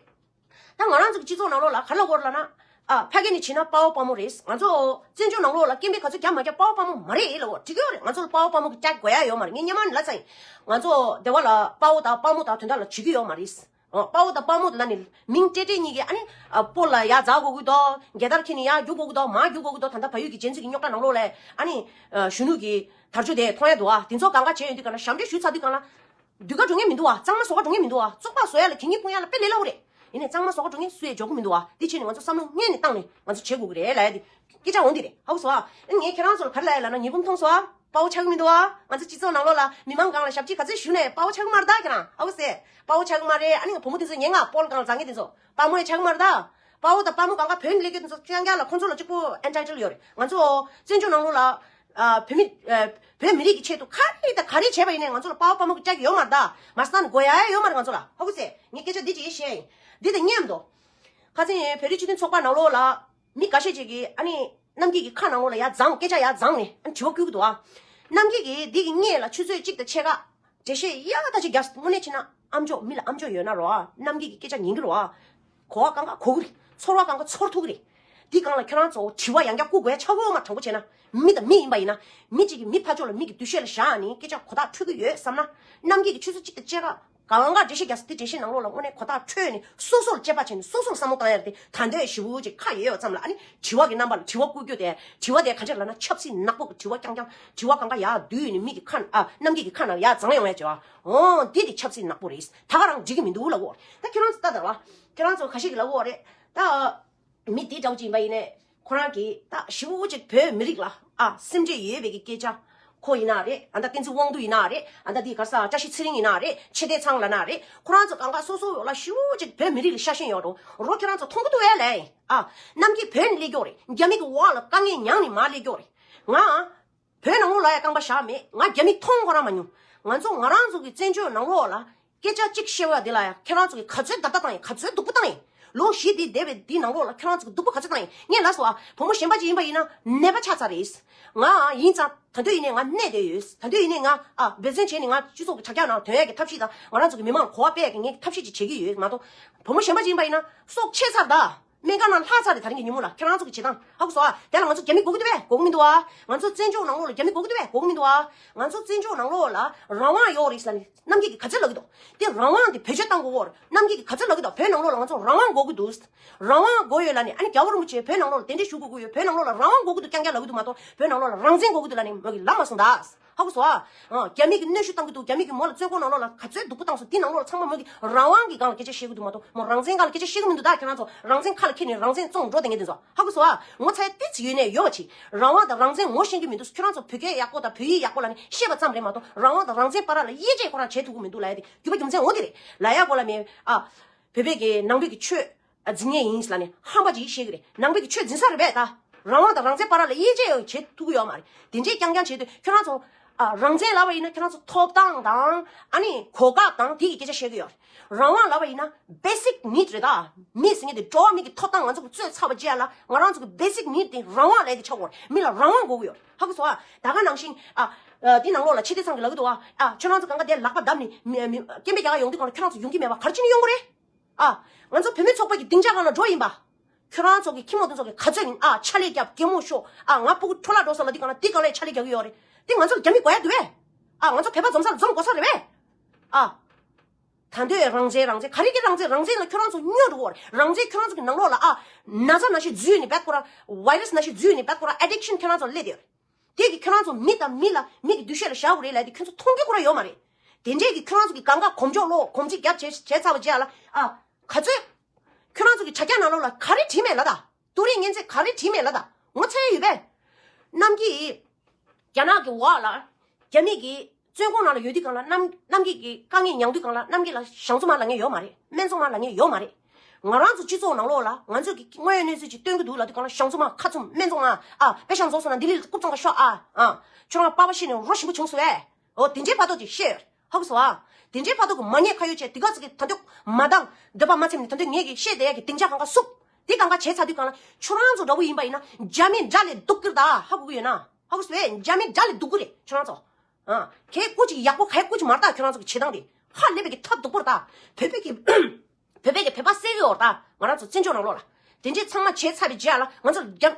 ད་ང་རང་ཚོ་གི་སྤྱི་ཚོགས་ནང་ལོགས་ལ་ག་རེ་ལབ་དགོས་རེད་ལབ་ན། ཨ་ཕ་གི་ནས་བྱས་ན་དཔའ་བོ་དཔའ་མོ་རེད། ང་ཚོ་བཙན་བྱོལ་ནང་ལོགས་ལ་སྐད་འབོད་ག་ཚོད་རྒྱབ་མ་རྒྱབ་དཔའ་བོ་དཔའ་མོ་མ་རེད་ལབ་དགོས། འགྲིག་གི་ཡོད་རེད། ང་ཚོ་ལ་དཔའ་བོ་དཔའ་མོ་གི་ཀྲག་དགོས་ཡ་ཡོད་མ་རེད། ངས་སྔོན་མ་ནས་ལབ་ཚར་ཡིན། ང་ཚོ་སྡེ་བ་ལ་དཔའ་བོ་དང་དཔའ་མོ་དང་དོན་དག་ལ་བྱེད་ཀྱི་ཡོད་མ་རེད། ཨོ་དཔའ་བོ་དང་དཔའ་མོ་ལབ་ནས་མིང་སྤྲད་སྤྲད་གཉིས་ཀྱིས་ཨ་ནི་ཨ་སྤོ་ལ་ཡར་འཛེག་དགོས་ཀྱི་འདུག་རྒྱལ་དར་འཁྱེར་ནས་ཡར་རྒྱུག་དགོས་ཀྱི་འདུག་མར་རྒྱུག་དགོས་ཀྱི་འདུག་ད་ལྟ་བལ་ཡུལ་གྱི་ཇེན་ཛི་གི་རྙོག་དྲ་ནང་ལོགས་ལ་ཨ་ནི་ཨ་གཞོན་ནུ་གི་དར་ལྕོག་དེ་མཐོང་ཡ་འདུག་ཨ། དེ་ཚོ་གང་ག་བྱས་ཡོང་དུས་གང་ལ་ཞབས་འདྲེན་ཞུས་ཚར་དུས་གང་ལ། སྡུག་ག་འགྲོ་མཁན་མི་འདུག་བ། གཙང་མ་བཟོ་ག་འགྲོ་མཁན་མི་འདུག་བ། བཙོག་པ་བཟོ་ཡ་ལ་གད་སྙིགས་སྤུངས་ཡ་ལ་དཔེ་ལས་སླ་བོ་རེད། ཡིན་ནའི་གཙང་མ་བཟོ་ག་འགྲོ་མཁན་སུ་ཡང་འཇོག་གི་མི་འདུག་བ། དེ་བྱས་ནས་ང་ཚོ་བསམ་བློ་སྔོན་ནས་བཏང་ནས་ང་ཚོ་བྱེད་དགོས་ཀྱི་རེད་ལབ་ཡ་དེ་སྐད་ཆ་འོང་དེ་རེད། ཧ་གོ་སོང་ཨ། ཨ་ནི་ངས་ཁྱེད་རང་ཚོ་ལ་ག་རེ་ལབ་ཡ་ལབ་ན་ཉི་འབུམ་མཐོང་སོང་ཨ། དཔའ་བོ་ཆགས་ཀྱི་མི་འདུག་བ། ང་ཚོ་སྤྱི་ཚོགས་ནང་ལོགས་ལ་མི་མང་སྒང་ལ་ཞབས་ཕྱི་ག་ཚོད་ཞུས་ནའི་དཔའ་བོ་ཆགས་ཀྱི་མ་རེད་ད། ཁྱེད་རང་ཧ་གོ་སོང་། དཔའ་བོ་ཆགས་ཀྱི་མ་རེད། ཨ་ནི་ང་བུ་མོ་དེ་ཚོ་ཉན་ང་སྤོ་ལོ་སྒང་ལ་འཛེག་མཁན་དེ་ཚོ་དཔའ་མོ་ཡང་ཆགས་ཀྱི་མ་རེད་ད། དཔའ་བོ་དང་དཔའ་མོ་གང་ག་བོད་ནས་སླེབས་མཁན་དེ་ཚོ་རྐྱང་རྐྱང་ལ་ཁོང་ཚོ་ལ་གཅིག་པོ་ཨེན་ཊའི་ཊལ་ཡོད་རེད། ང་ཚོ་བཙན་བྱོལ་ནང་ལོགས་ལ། ཨ་བོད་མི་ཨ་བོད་མི་རིགས་ཀྱི་ཆེད་དུ་ག་རེ་དང་ག་རེ་བྱས་པ་ཡིན་ནའི་ང་ཚོ་ལ་དཔའ་བོ་དཔའ་མོ་གི་ཀྲག་ཡོད་མ་རེད་ད། མ་རྩ་ནས་དགོས་ཡ་ཡོད་མ་རེད་ང་ཚོ་ལ། ཧ་གོ་སོང་། ངས་སྐད་ཆ་འདི་ཅིག་བཤད་ཡིན། འདི་དང་མཉམ་དུ། ཁ་སང་བོད་རིགས་སྤྱི་མཐུན་ཚོགས་པ་ནང་ལོགས་ལ་མི་འགའ་ཤས་ཅིག་གིས་ཨ་ནི་རྣམ་རྒྱལ་གྱི་ཁ་ནང་ལོགས་ལ་ཡར་བརྫངས། སྐད་ཆ་ཡར་བརྫངས་ནས་ཨ་ནི་དྲི་བ་བསྐུལ་གྱི་འདུག་ཨ། རྣམ་རྒྱལ་གྱིས་འདི་གི་སྔོན་ལ་ཆུ་ཚོད་གཅིག་དང་ཕྱེད་ཀ་འགྲེལ་བཤད་ཡག་ཐག་ཆོད་རྒྱག། དངོས་གནས་བྱས་ན་ཨ་མཆོག་མི་ལ་ཨ་མཆོག་ཡོད་ན་རོ་ཨ། རྣམ་རྒྱལ་གྱི་སྐད་ཆ་ཉན་གྱི་རོ་ཨ། གོ་བ་གང་ག་གོ་གི་རེད། ཚོར་བ་གང་ག་ཚོར་ཐུབ་ཀྱི་རེད། འདི་སྒང་ལ་ཁྱོད་རང་ཚོ་དྲི་བ་ཡང་བསྐྱར་བསྐུལ་དགོས་ཡ་ཆགས་ཡོད་མ། དྲང་པོ་བྱས་ན་མི་དང་མི་ཡིན་པ་ཡིན་ན། མི་གཅིག་གིས་མི་ཕར་ཕྱོགས་ལ་མི་གི་འདུ་ཤེས་ལ་བཞག་ནས་སྐད་ཆ་གོ་ཐག་འཕྲོད་ཀྱི་ཡོད་བསམ་ན། རྣམ་རྒྱལ་གྱིས་ཆུ་ཚོད་གཅིག་དང་ཕྱེད་ཀ་གང་ག་འགྲེལ་བཤད་རྒྱག་ས་དེ་འགྲེལ་བཤད་ནང་ལོགས་ལ་དངོས་གནས་གོ་ཐག་འཕྲོད་ནས་སོ་སོ་ལ་དཔྱད་པ་བྱས་ནས་སོ་སོ་ལ་བསམ་བློ་བཏང་ཡ་དེ་ད་འདོད་ཞེ་པོ་ཅིག་ཁག་ཡོད་ཡོད་ཙམ་ལ། ཨ་ནི་དྲི་བ་གི་རྣམ་པ་ལ་དྲི་བ་བསྐུལ་རྒྱུ་དེ། དྲི་བ་དེ་ག་འདྲས་ལབ་ན་ཆབ་སྲིད་ནག་པོ་གི་དྲི་བ་རྐྱང་རྐྱང་། དྲི་བ་གང་ག་ཡར་བསྡུས་ནས་མི་གི་ཁ་ཨ་རྣམ་རྒྱལ་གྱི་ཁ་ནང་ཡར་བརྫངས་ཡོང་ཡ་བྱས་པ། འོ་འདི་དེ་ཆབ་སྲིད་ནག་པོ་རེད། ད་ག་རང་འགྲིག་གི་མི་འདུག་ལབ་གོ། ད་ཁྱེད་རང་ཚོ་ལྟ་དང་བ། ཁྱེད་རང་ཚོ་ཁ་ཤས་ཀྱིས་ལབ་གོ་རེད་ད། མི་དེ་འདྲ་བོ་ཅིག་ཡིན་པ་ཡིན་ནའི་ཁོ་རང་གིས་ད་ཞེ་པོ་ཅིག་བོད་མི་རིགས་ལ་ཨ་སེམས་ཁྲལ་ཡོད་པའི་གི་སྐད་ཆ། ཁོ་ཡིན་ན་རེད། ཨ་ད་བསྟན་འཛིན་དབང་འདུས་ཡིན་ན་རེད། ཨ་ད་འདི་ག་ས་བཀྲ་ཤིས་ཚེ་རིང་ཡིན་ན་རེད། ཆོས་སྡེ་ཚང་ལབ་ན་རེད། ཁོ་རང་ཚོ་གང་ག་སོ་སོ་ལ་ཞེ་པོ་ཅིག་བོད་མི་རིགས་ལ་ཤ་ཞེན་ཡོད་རུང་རོ། ཁྱེད་རང་ཚོ་མཐོང་གི་འདུག་ཨེ་ལས། ཨ་རྣམ་རྒྱལ་བོད་ནས་སླེབས་ཀྱོག་རེད། རྒྱ་མི་གི་འོག་ལ་དཀའ་ངལ་མྱངས་ནས་མར་སླེབས་ཀྱོག་རེད། ང་བོད་ནང་ལོགས་ལ་ཡ་རྐང་པ་བཞག་མེད། ང་རྒྱ་མི་མཐོང་ཁོ་རང་མ་མྱོང་ ང་ཚོ་ང་རང་ཚོ་གི་བཙན་བྱོལ་ནང་ལོགས་ལ་སྐད་ཆ་གཅིག་བཤད་པ་དེ་ལ་ཡང་ཁྱེད་རང་ཚོ་གི་ག་ཚོད་བརྡབ་ལྟ་བཏང་ཡིན། ག་ཚོད་སྡུག་པོ་བཏང་ཡིན། ལོ་བཞི་དེ་འདས་པའི་དེའི་ནང་ལོགས་ལ་ཁྱེད་རང་ཚོ་གི་སྡུག་པོ་ག་ཚོད་བཏང་ཡིན། ངས་ལབ་སོང་ཨ། བུ་མོ་གཞན་པ་ཅིག་ཡིན་པ་ཡིན་ན་ནད་པ་ཆགས་ཚར་རེད། ང་ཡིན་ཙང་ད་དུང་ཡིན་ནའི་ང་གནས་བསྡད་ཡོད། ད་དུང་ཡིན་ནའི་ང་ཨ་འབད་བརྩོན་བྱས་ནས་ང་སྤྱི་ཚོགས་ཀྱི་དྲ་རྒྱ་ནང་ཐོན་ཡག་གི་ཐབས་ཤེས་དང་ང་རང་ཚོ་གི་མི་མང་ལ་གོ་བ་སྤེལ་ཡག་གི་ངས་ཐབས་ཤེས་ཅིག་བྱེད་ཀྱི་ཡོད་མ་གཏོགས། བུ་མོ་གཞན་པ་ཅིག་ཡིན་པ་ཡིན་ན་སྲོག་ཆད་ཚར་ད། སྨན་ཁང་ནང་ལྷག་ཚར་རེད། ད་རིང་གི་ཉིན་མོ་ལ་ཁྱེད་རང་ཚོ་གི་བྱེད་སྟངས་ཧ་གོ་སོང་ཨ། དེ་ལ་ང་ཚོ་རྒྱ་མི་དགོས་ཀྱི་འདུག་པས། དགོས་ཀྱི་མི་འདུག་ཨ། ང་ཚོ་བཙན་བྱོལ་ནང་ལོགས་ལ་རྒྱ་མི་དགོས་ཀྱི་འདུག་པས། དགོས་ཀྱི་མི་འདུག་ཨ། ང་ཚོ་བཙན་བྱོལ་ནང་ལོགས་ལ་རང་དབང་ཡོད་རེད་ལབ་ནས་རྣམ་རྒྱལ་གྱིས་ག་ཚོད་ལབ་ཀྱི་འདུག་དེ་རང་དབང་དེ་བེད་སྤྱོད་བཏང་དགོས་ཀྱི་ཡོད་རེད། རྣམ་རྒྱལ་གྱིས་ག་ཚོད་ལབ་ཀྱི་འདུག་བོད་ནང་ལོགས་ལ་ང་ཚོ་རང་དབང་དགོས་ཀྱི་འདུག་རང་དབང་དགོས་ཡོད་ལབ་ནས་ཨ་ནི་རྒྱལ་བ་རིན་པོ་ཆེ་བོད་ནང་ལོགས་ལ་དེ་འདྲ་ཞུ་དགོས་ཀྱི་ཡོད། བོད་ནང་ལོགས་ལ་རང་དབང་དགོས་ཀྱི་འདུག་རྐྱང་རྐྱང་ལབ་ཀྱི་འདུག་མ་གཏོགས་བོད་ནང་ལོགས་ལ་རང་བཙན་དགོས་ཀྱི་འདུག་ལབ་ནས་མོ་གིས་ལབ་མ་སོང་ད། ཧ་གོ་སོང་ཨ། ཨ། རྒྱ་མི་གིས་གནོན་ཤུགས་བཏང་གི་འདུག་རྒྱ་མི་གིས་མོ་ལ་བཙོན་ཁང་ནང་ལོགས་ལ་ག་ཚོད་སྡུག་པོ་བཏང་སོང་། དེ་ནང་ལོགས་ལ་ཚང་མ་མོ་གིས་རང་དབང་གི་སྒང་ལ་སྐད་ཆ་བཤད་གི་འདུག་མ་གཏོགས་མོ་རང་བཙན་སྒང་ལ་སྐད་ཆ་བཤད་གི་མི་འདུག་ད་ཁྱོད་རང་ཚོ་རང་བཙན་ཁ་ལ་འཁྱེར་ནས་རང་བཙན་བཙོང་འགྲོ་བསྡད་མཁན་དེ་ཚོ་ཧ་གོ་སོང་ཨ། ངོ་ཚ་ཡ་ཏོག་ཙམ་ཡོད་ནའི་ཡོད་པ་བྱེད། རང་དབང་དང་རང་བཙན་ངོ་ཤེས་ཀྱི་མི་འདུག་ཁྱོད་རང་ཚོ་བོད་སྐད་ཡག་པོ་དང་བོད་ཡིག་ཡག་པོ་ལབ་ནས་བཤད་པ་ཙམ་རེད་མ་གཏོགས་རང་དབང་དང་རང་བཙན་བར་ལ་དབྱེ་འབྱེད་ཁོ་རང་བྱེད་ཐུབ་ཀྱི་མི་འདུག་ལབ་ཡ་དེ་རྒྱུ་མ་རྒྱུ་མཚན་འོ་དེ་རེད། ལབ་ཡ་གོ་ལ་མེད་ཨ། བོད་པའི་གི་ནང་པའི་གི་ཆོས། ཨ། འཛིན་མཁན་ཡིན་ལབ་ནས་ཧམ་པ་ཅིག་བཤད་གི་རེད། ནང་པའི་གི་ཆོས་འཛིན་ས་རེད་པས་ད། རང་དབང་དང་རང་བཙན་བར་ལ་དབྱེ་འབྱེད་བྱེད་ཐུབ་ཀྱི་ཡོད་མ་རེད། དེ་འདྲས་རྐྱང་རྐྱང་བྱེད་དུས་ཁྱོད་རང་ཚོ། ཨ། རང་བཙན་ལབ་པ་ཡིན་ན་ཁྱོད་རང་ཚོ་ཐོབ་ཐང་དང་ཨ་ནི་གོ་སྐབས་དང་དེ་གི་སྐད་ཆ་བཤད་ཀྱི་ཡོད་རེད། རང་དབང་ལབ་པ་ཡིན་ན་basic need་རེད་ད། མི་ཟེར་མཁན་དེ་འགྲོ་བ་མི་གི་ཐོབ་ཐང་ང་ཚོ་གི་རྩོད་ཚར་བ་བརྗེད་ཡ་ལ་ང་རང་ཚོ་གི་basic need་དེ་རང་དབང་ལབ་དེ་ཆགས་ཡོད་རེད། མི་ལ་རང་དབང་དགོས་ཀྱི་ཡོད་རེད། ཧ་གོ་སོང་ཨ། ད་ག་ནང་བཞིན་ཨ། ཨ། དེ་ནང་ལོགས་ལ་ཕྱི་སྡེ་ཚང་གི་ལབ་ཀྱི་འདུག་ཨ། ཨ། ཁྱོད་རང་ཚོ་གང་ག་དེ་ལག་པ་བརྡབས་ནས་མི་མི་སྐད་འབོད་རྒྱག་ག་ཡོང་དུས་གང་ལ་ཁྱོད་རང་ཚོ་ཡོང་གི་མེད་པ་ག་རེ་བྱས་ནས་ཡོང་གི་རེད། ཨ། ང་ཚོ་བུད་མེད་ཚོགས་པ་གི་སྡིངས་ཆ་སྒང་ལ་འགྲོ་ཡིན་པ། ཁྱོད་རང་ཚོ་གི་ཁྱི་མོ་དེ་ཚོ་གི་ག་ཚོད་ཡིན་ཨ། ཕྱག་ལས་རྒྱབ། གད་མོ་ཤོར་ཨ། ང་ཕྲུ་གུ་འཕྲོ་བརླག་འགྲོ་ས་ལ་འདི་གང་ལ་འདི་གང་ལ་ཕྱག་ལས་རྒྱག་གི་ཡོད་རེད། འདི་ང་ཚོ་ལ་རྒྱ་མི་དགོས་ཡ་འདུག་པས། ཨ། ང་ཚོ་བོད་པ་འཛོམས་ས་ལ་འཛོམས་དགོས་ས་རེད་པས། ཨ། ད་འདོད་རང་བཙན་རང་བཙན་ག་རེ་གི་རང་བཙན། རང་བཙན་ལ་ཁྱོད་རང་ཚོ་སྨྱོ་འགྲོ་གི་ཡོད་རེད། རང་བཙན་ཁྱོད་རང་ཚོ་གི་ནང་ལོགས་ལ་ཨ། ན་ཚ་ནང་བཞིན་འཛུལ་ནས་བད་ཁོ་ར། virus་ནང་བཞིན་འཛུལ་ནས་བད་ཁོ་ར་addiction་ཁྱོད་རང་ཚོ་སླེབས་ཡོད་རེད། དེ་གི་ཁྱོད་རང་ཚོ་མི་དང་མི་ལ་མི་གི་འདུ་ཤེས་ལ་བཞག་དགོས་རེད་ལབ་དེ་ཁྱོད་ཚོ་མཐོང་རྒྱུ་ཁོ་རང་ཡོད་མ་རེད། དེ་འདྲས་ཀྱི་ཁྱོད་རང་ཚོ་གི་གང་ག་གོམ་ཅོག་ལོག་གོམ་གཅིག་རྒྱབ་བྱས་བྱས་ཚར་བ་རྗེས་ལ་ཨ། ག་ཚོད། ཁྱོད་རང་ཚོ་གི་དྲ་རྒྱ་ནང་ལོགས་ལ་ག་རེ་བྲིས་མེད་ལབ་ད། ཏུ་རིའི་གཉན་ཚད་ག་རེ་བྲིས་མེད་ལབ་ད། ངོ་ཚ་ཡ་ཡོད་པས། གནམ་གྱི། རྒྱ་ནག་གི་འོག་ལ། རྒྱ་མི་གི་བཙོན་ཁང་ནང་ལ་ཡོད་དུས་གང་ལ་གནམ་གནམ་གྱི་གི་དཀའ་ངལ་མྱངས་དུས་གང་ལ་གནམ་གྱི་ལ་ཞང་ཚོ་མ་ལབ་མཁན་ཡོད་མ་རེད། སྨན་ཚོང་མ་ལབ་མཁན་ཡོད་མ་རེད། ང་རང་ཚོ་སྤྱི་ཚོགས་ནང་ལོགས་ལ་ང་ཚོས་ཀྱི་དངོས་ཡོད་གནས་ཚུལ་ཅིག་སྟོན་གྱི་འདུག་ལབ་དུས་གང་ལ་ཞང་ཚོ་མ་ཁ་བཙུམ། སྨན་ཚོང་མ་ཨ་པེ་ཤག་རྫོགས་སོང་ན་ལྡི་ལི་ལ་རྐུབ་བཙོང་ག་ཤོག་ཨ། ཨ། ཁྱོད་རང་པགས་པ་བཤིག་ནས་རོ་ཞིམ་པོ་བྱུང་སོང་ཨེ། འོ་དེ་འདྲའི་ཕ་ཐོག་ཅིག་བཤད་ཡོད་རེད། ཧ་གོ་སོང་ཨ། དེ་འདྲའི་ཕ་ཐོག་གི་མ་ཉེས་ཁ་གཡོགས་བྱས་དེ་ག་ཚོད་ཀྱི་ད་འདོད་མ་འདང་འདོད་པ་མ་ཚིམ་ནས་ད་འདོད་ངས་ཀྱི་བཤད་བསྡད་ཡ་གི་སྡིངས་ཆ་གང་ག་བསུབ། དེ་གང་ག་བྱས་ཚར་དུས་གང་ལ་ཁྱོད་རང་ཚོ་འདྲ་བོ་ཡིན་པ་ཡིན་ན་རྒྱ་མི་དགྲ་ལས་སྡུག་གི་རེད་ད། ཧ་གོ་གི་ཡོད་ན། ཧ་གོ་སོང་ཨེ། རྒྱ་མི་དགྲ་ལས་སྡུག་གི་རེད་ཁྱོད་རང་ཚོ། ཨ། གལ་སྐུ་ཅིག་ཡག་པོ་གལ་སྐུ་ཅིག་མ་རེད་ད། ཁྱོད་རང་ཚོ་གི་བྱེད་སྟངས་དེ་ཧ་ལས་པའི་གི་ཐབས་སྡུག་པོ་རེད་ད། བོད་པའི་གི་བོད་པའི་གི་བོད་པ་བསད་གི་ཡོད་རེད་ད། ང་རང་ཚོ་བཙན་བྱོལ་ནང་ལོགས་ལ། དེ་འདྲས་ཚང་མ་བྱས་ཚར་བའི་རྗེས་ལ་ང་ཚོ་རྒྱ་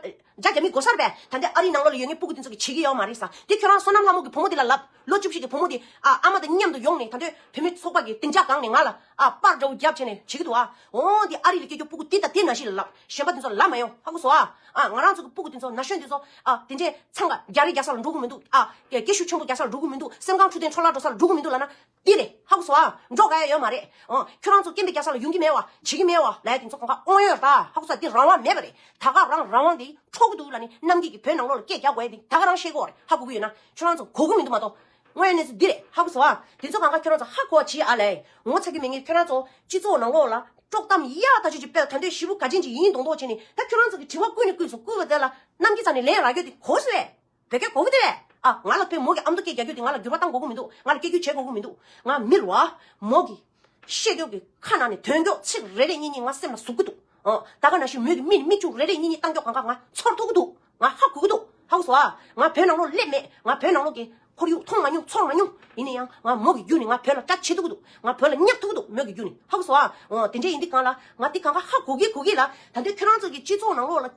རྒྱ་རྒྱ་མི་དགོས་ས་རེད་པས། ད་ལྟའི་ཨ་རིའི་ནང་ལོགས་ལ་ཡོད་མཁན་སྤུ་གུ་དེ་ཚོ་གིས་བྱེད་ཀྱི་ཡོད་མ་རེད་ས། དེ་ཁྱོད་རང་བསོད་ནམས་ལྷ་མོ་གི་བུ་མོ་དེ་ལ་ལབ། ལོ་བཅུ་བཞི་གི་བུ་མོ་དེ་ཨ་ཨ་མ་དང་མཉམ་དུ་ཡོང་ནས་ད་ལྟའི་བུད་མེད་ཚོགས་པ་གི་སྡིངས་ཆ་སྒང་ནས་ང་ལ་ཨ་པར་འདྲ་བོ་རྒྱབ་བྱས་ནས་བྱེད་ཀྱི་འདུག་ཨ། འོ་འདི་ཨ་རི་ལ་སྐྱེས་རྒྱུ་སྤུ་གུ་དེ་དང་དེ་ནང་བཞིན་ལ་ལབ། གཞན་པ་དེ་ཚོ་ལབ་མ་ཡོང་། ཧ་གོ་སོང་ཨ། ཨ། ང་རང་ཚོ་གི་སྤུ་གུ་དེ་ཚོ་ན་གཞོན་དེ་ཚོ་ཨ་དེ་འདྲས་འཚང་ཁ་རྒྱག་རེས་རྒྱག་ས་ལ་འགྲོ་གི་མི་འདུག་ཨ། སྐད་ཤུགས་ཆེན་པོ་རྒྱག་ས་ལ་འགྲོ་གི་མི་འདུག་སེམས་ཁམས་འཕྲོད་བསྟེན་འཕྲོ་བརླག་འགྲོ་ས་ལ་འགྲོ་གི་མི་འདུག་ལབ་ན། འདི་རེད། ཧ་གོ་སོང་ཨ། འགྲོ་ག་ཡ་ཡོད་མ་རེད། ཨོ། ཁྱོད་རང་ཚོ་སྐད་འབོད་རྒྱག་ས་ལ་ཡོང་གི་མེད་བ། བྱེད་ཀྱི་མེད་བ་ལབ་ཡ་དེ་ཚོ་གང་ག་དབང་ཡོད་རེད་ད། ཧ་གོ་སོང་། འདི་རང་དབང་མེད་པ་རེད། ད་ག་རང་རང་དབང་འདི་འཕྲོག་གི་འདུག་ལབ་ནས་གནམ་སྐྱིད་ཀྱི་བོད་ནང་ལོགས་ལ་སྐད་རྒྱག་དགོས་ཡ་འདི་ད་ག་རང་ཤེས་ཀྱི་ཡོད་རེད། ཧ་གོ་གི་ཡོད་ན་ཁྱོད་རང་ཚོ་གོ་གི་མི་འདུག་མ་གཏོགས། དངོས་ཡོད་གནས་ཚུལ་འདི་རེད། ཧ་གོ་སོང་ཨ། དེ་ཚོ་གང་ག་ཁྱོད་རང་ཚོ་ཧ་གོ་བ་བྱེད་ཨ་ལས། ངོ་ཚ་གི་མེད་ངེས། ཁྱོད་རང་ཚོ་སྤྱི་ཚོགས་ནང་ལོགས་ལ་དཀྲོག་གཏམ་ཡག་ཐག་ཆོད་ཅིག་སྤེལ། ད་འདོད་ཞེ་པོ་ག་ཅན་ཅིག་ཡིན་མདོག་མདོག་བྱས་ནས་ད་ཁྱོད་རང་ཚོ་གི་དྲི་བ་བསྐུལ་ནས་བསྐུལ་སོང་། བསྐུལ་བ་དེ་ལ་གནམ་སྐྱིད་ཚང་ནས་ལན་རག་རྒྱུ་དེ་གོ་སོང་ཨེ། བོད་སྐད་གོ་གི་དེ་རེད། ཨ། ང་ལ་བོད་མོ་གི་ཨ་མདོ་སྐད་རྒྱག་རྒྱུ་དེ་ང་ལ་འགྱུར་བ་བཏང་དགོས་ཀྱི་མི་འདུག་ང་ལ་སྐད་སྒྱུར་བྱེད་དགོས་ཀྱི་མི་འདུག་ང་མི་རེད་བ། མོ་གི་བཤད་རྒྱུ་གི་ཁ་ནང་ནས་དོན་འཁྱོག་ཚིག་རེ་རེ་གཉིས་གཉིས་ང་སེམས་ལ་ཟུག་གི་འདུག་ཨ། ད་ག་ནང་བཞིན་མོས་ཀྱི་མི་མིག་ཆུ་རེ་རེ་གཉིས་གཉིས་བཏང་འཁྱོག་གང་ག་ང་ཚོར་ཐུབ་ཀྱི་འདུག་ང་ཧ་གོ་གི་འདུག་ཧ་གོ་སོང་ཨ། ང་བོད་ནང་ལོགས་སླེབས་མེད། ང་བོད་ནང་ལོགས་ཀྱི་ཁོར་ཡུག་མཐོང་མ་མྱོང་ཚོར་མ་མྱོང་། ཡིན་ན་ཡང་ང་མོ་གི་བརྒྱུད་ནས་ང་བོད་ལ་སྐྲག་བྱེད་ཐུབ་ཀྱི་འདུག་ང་བོད་ལ་བསྙེགས་ཐུབ་ཀྱི་འདུག་མོ་གི་བརྒྱུད་ནས། ཧ་གོ་སོང་ཨ། འོ། དེ་འདྲ་ཡིན་དུས་གང་ལ་ང་དེ་གང་ག་ཧ་གོ་གི་གོ་གི་ལ། ད་དུང་ཁྱོད་རང་ཚོ་གི་སྤྱི་ཚོགས་ནང་ལོགས་ལ།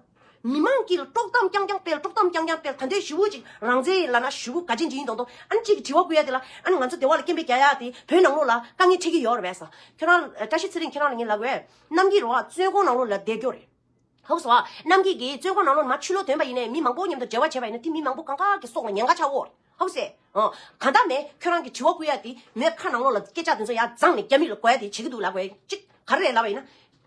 མི་མང་གིས་དཀྲོག་གཏམ་རྐྱང་རྐྱང་སྤེལ། དཀྲོག་གཏམ་རྐྱང་རྐྱང་སྤེལ། ད་ལྟའི་ཞི་བོ་ཅིག་རང་བཙན་ལབ་ན་ཞི་བོ་ག་ཅན་ཅིག་ཡིན་མདོག་མདོག་ཨ་ནི་གཅིག་གིས་དྲི་བ་བསྐུལ་ཡ་དེ་ལ་ཨ་ནི་ང་ཚོ་སྡེ་བ་ལ་སྐད་འབོད་རྒྱག་ཡ་དེ་བོད་ནང་ལོགས་ལ་དཀའ་ངལ་འཕྲད་ཀྱི་ཡོད་རེད་པས་ཟེར། ཁྱོད་རང་བཀྲ་ཤིས་ཚེ་རིང་ཁྱོད་རང་ལ་ངས་ལབ་དགོས། གནམ་སྐྱིད་རོ་ཨ་བཙོན་ཁང་ནང་ལོགས་ལ་བསྡད་རྒྱུ་རེད། ཧ་གོ་སོང་ཨ། གནམ་སྐྱིད་ཀྱིས་བཙོན་ཁང་ནང་ལོགས་མར་ཕྱིར་ལོག་ཐོན་པ་ཡིན་ནའི་མི་མང་པོ་མཉམ་དུ་འབྲེལ་བ་བྱས་པ་ཡིན་ན་དེ་མི་མང་པོ་གང་ག་གི་སྲོག་ལ་ཉེན་ཁ་ཆགས་ཡོད་རེད། ཧ་གོ་སོང་ཨ། གང་ལྟར་མེད་ཁྱོད་རང་གིས་དྲི་བ་བསྐུལ་ཡ་དེ་མོའི་ཁ་ནང་ལོགས་ལ་སྐད་ཆ་དེ་ཚོ་ཡར་བརྫངས་ནས་རྒྱ་མི་ལ་གོ་ཡ་དེ་བྱེད་ཀྱི་འདུག་ལབ་དགོས་ཡ་གཅིག་ག་རེ་རེད་ལབ་པ་ཡིན་ན།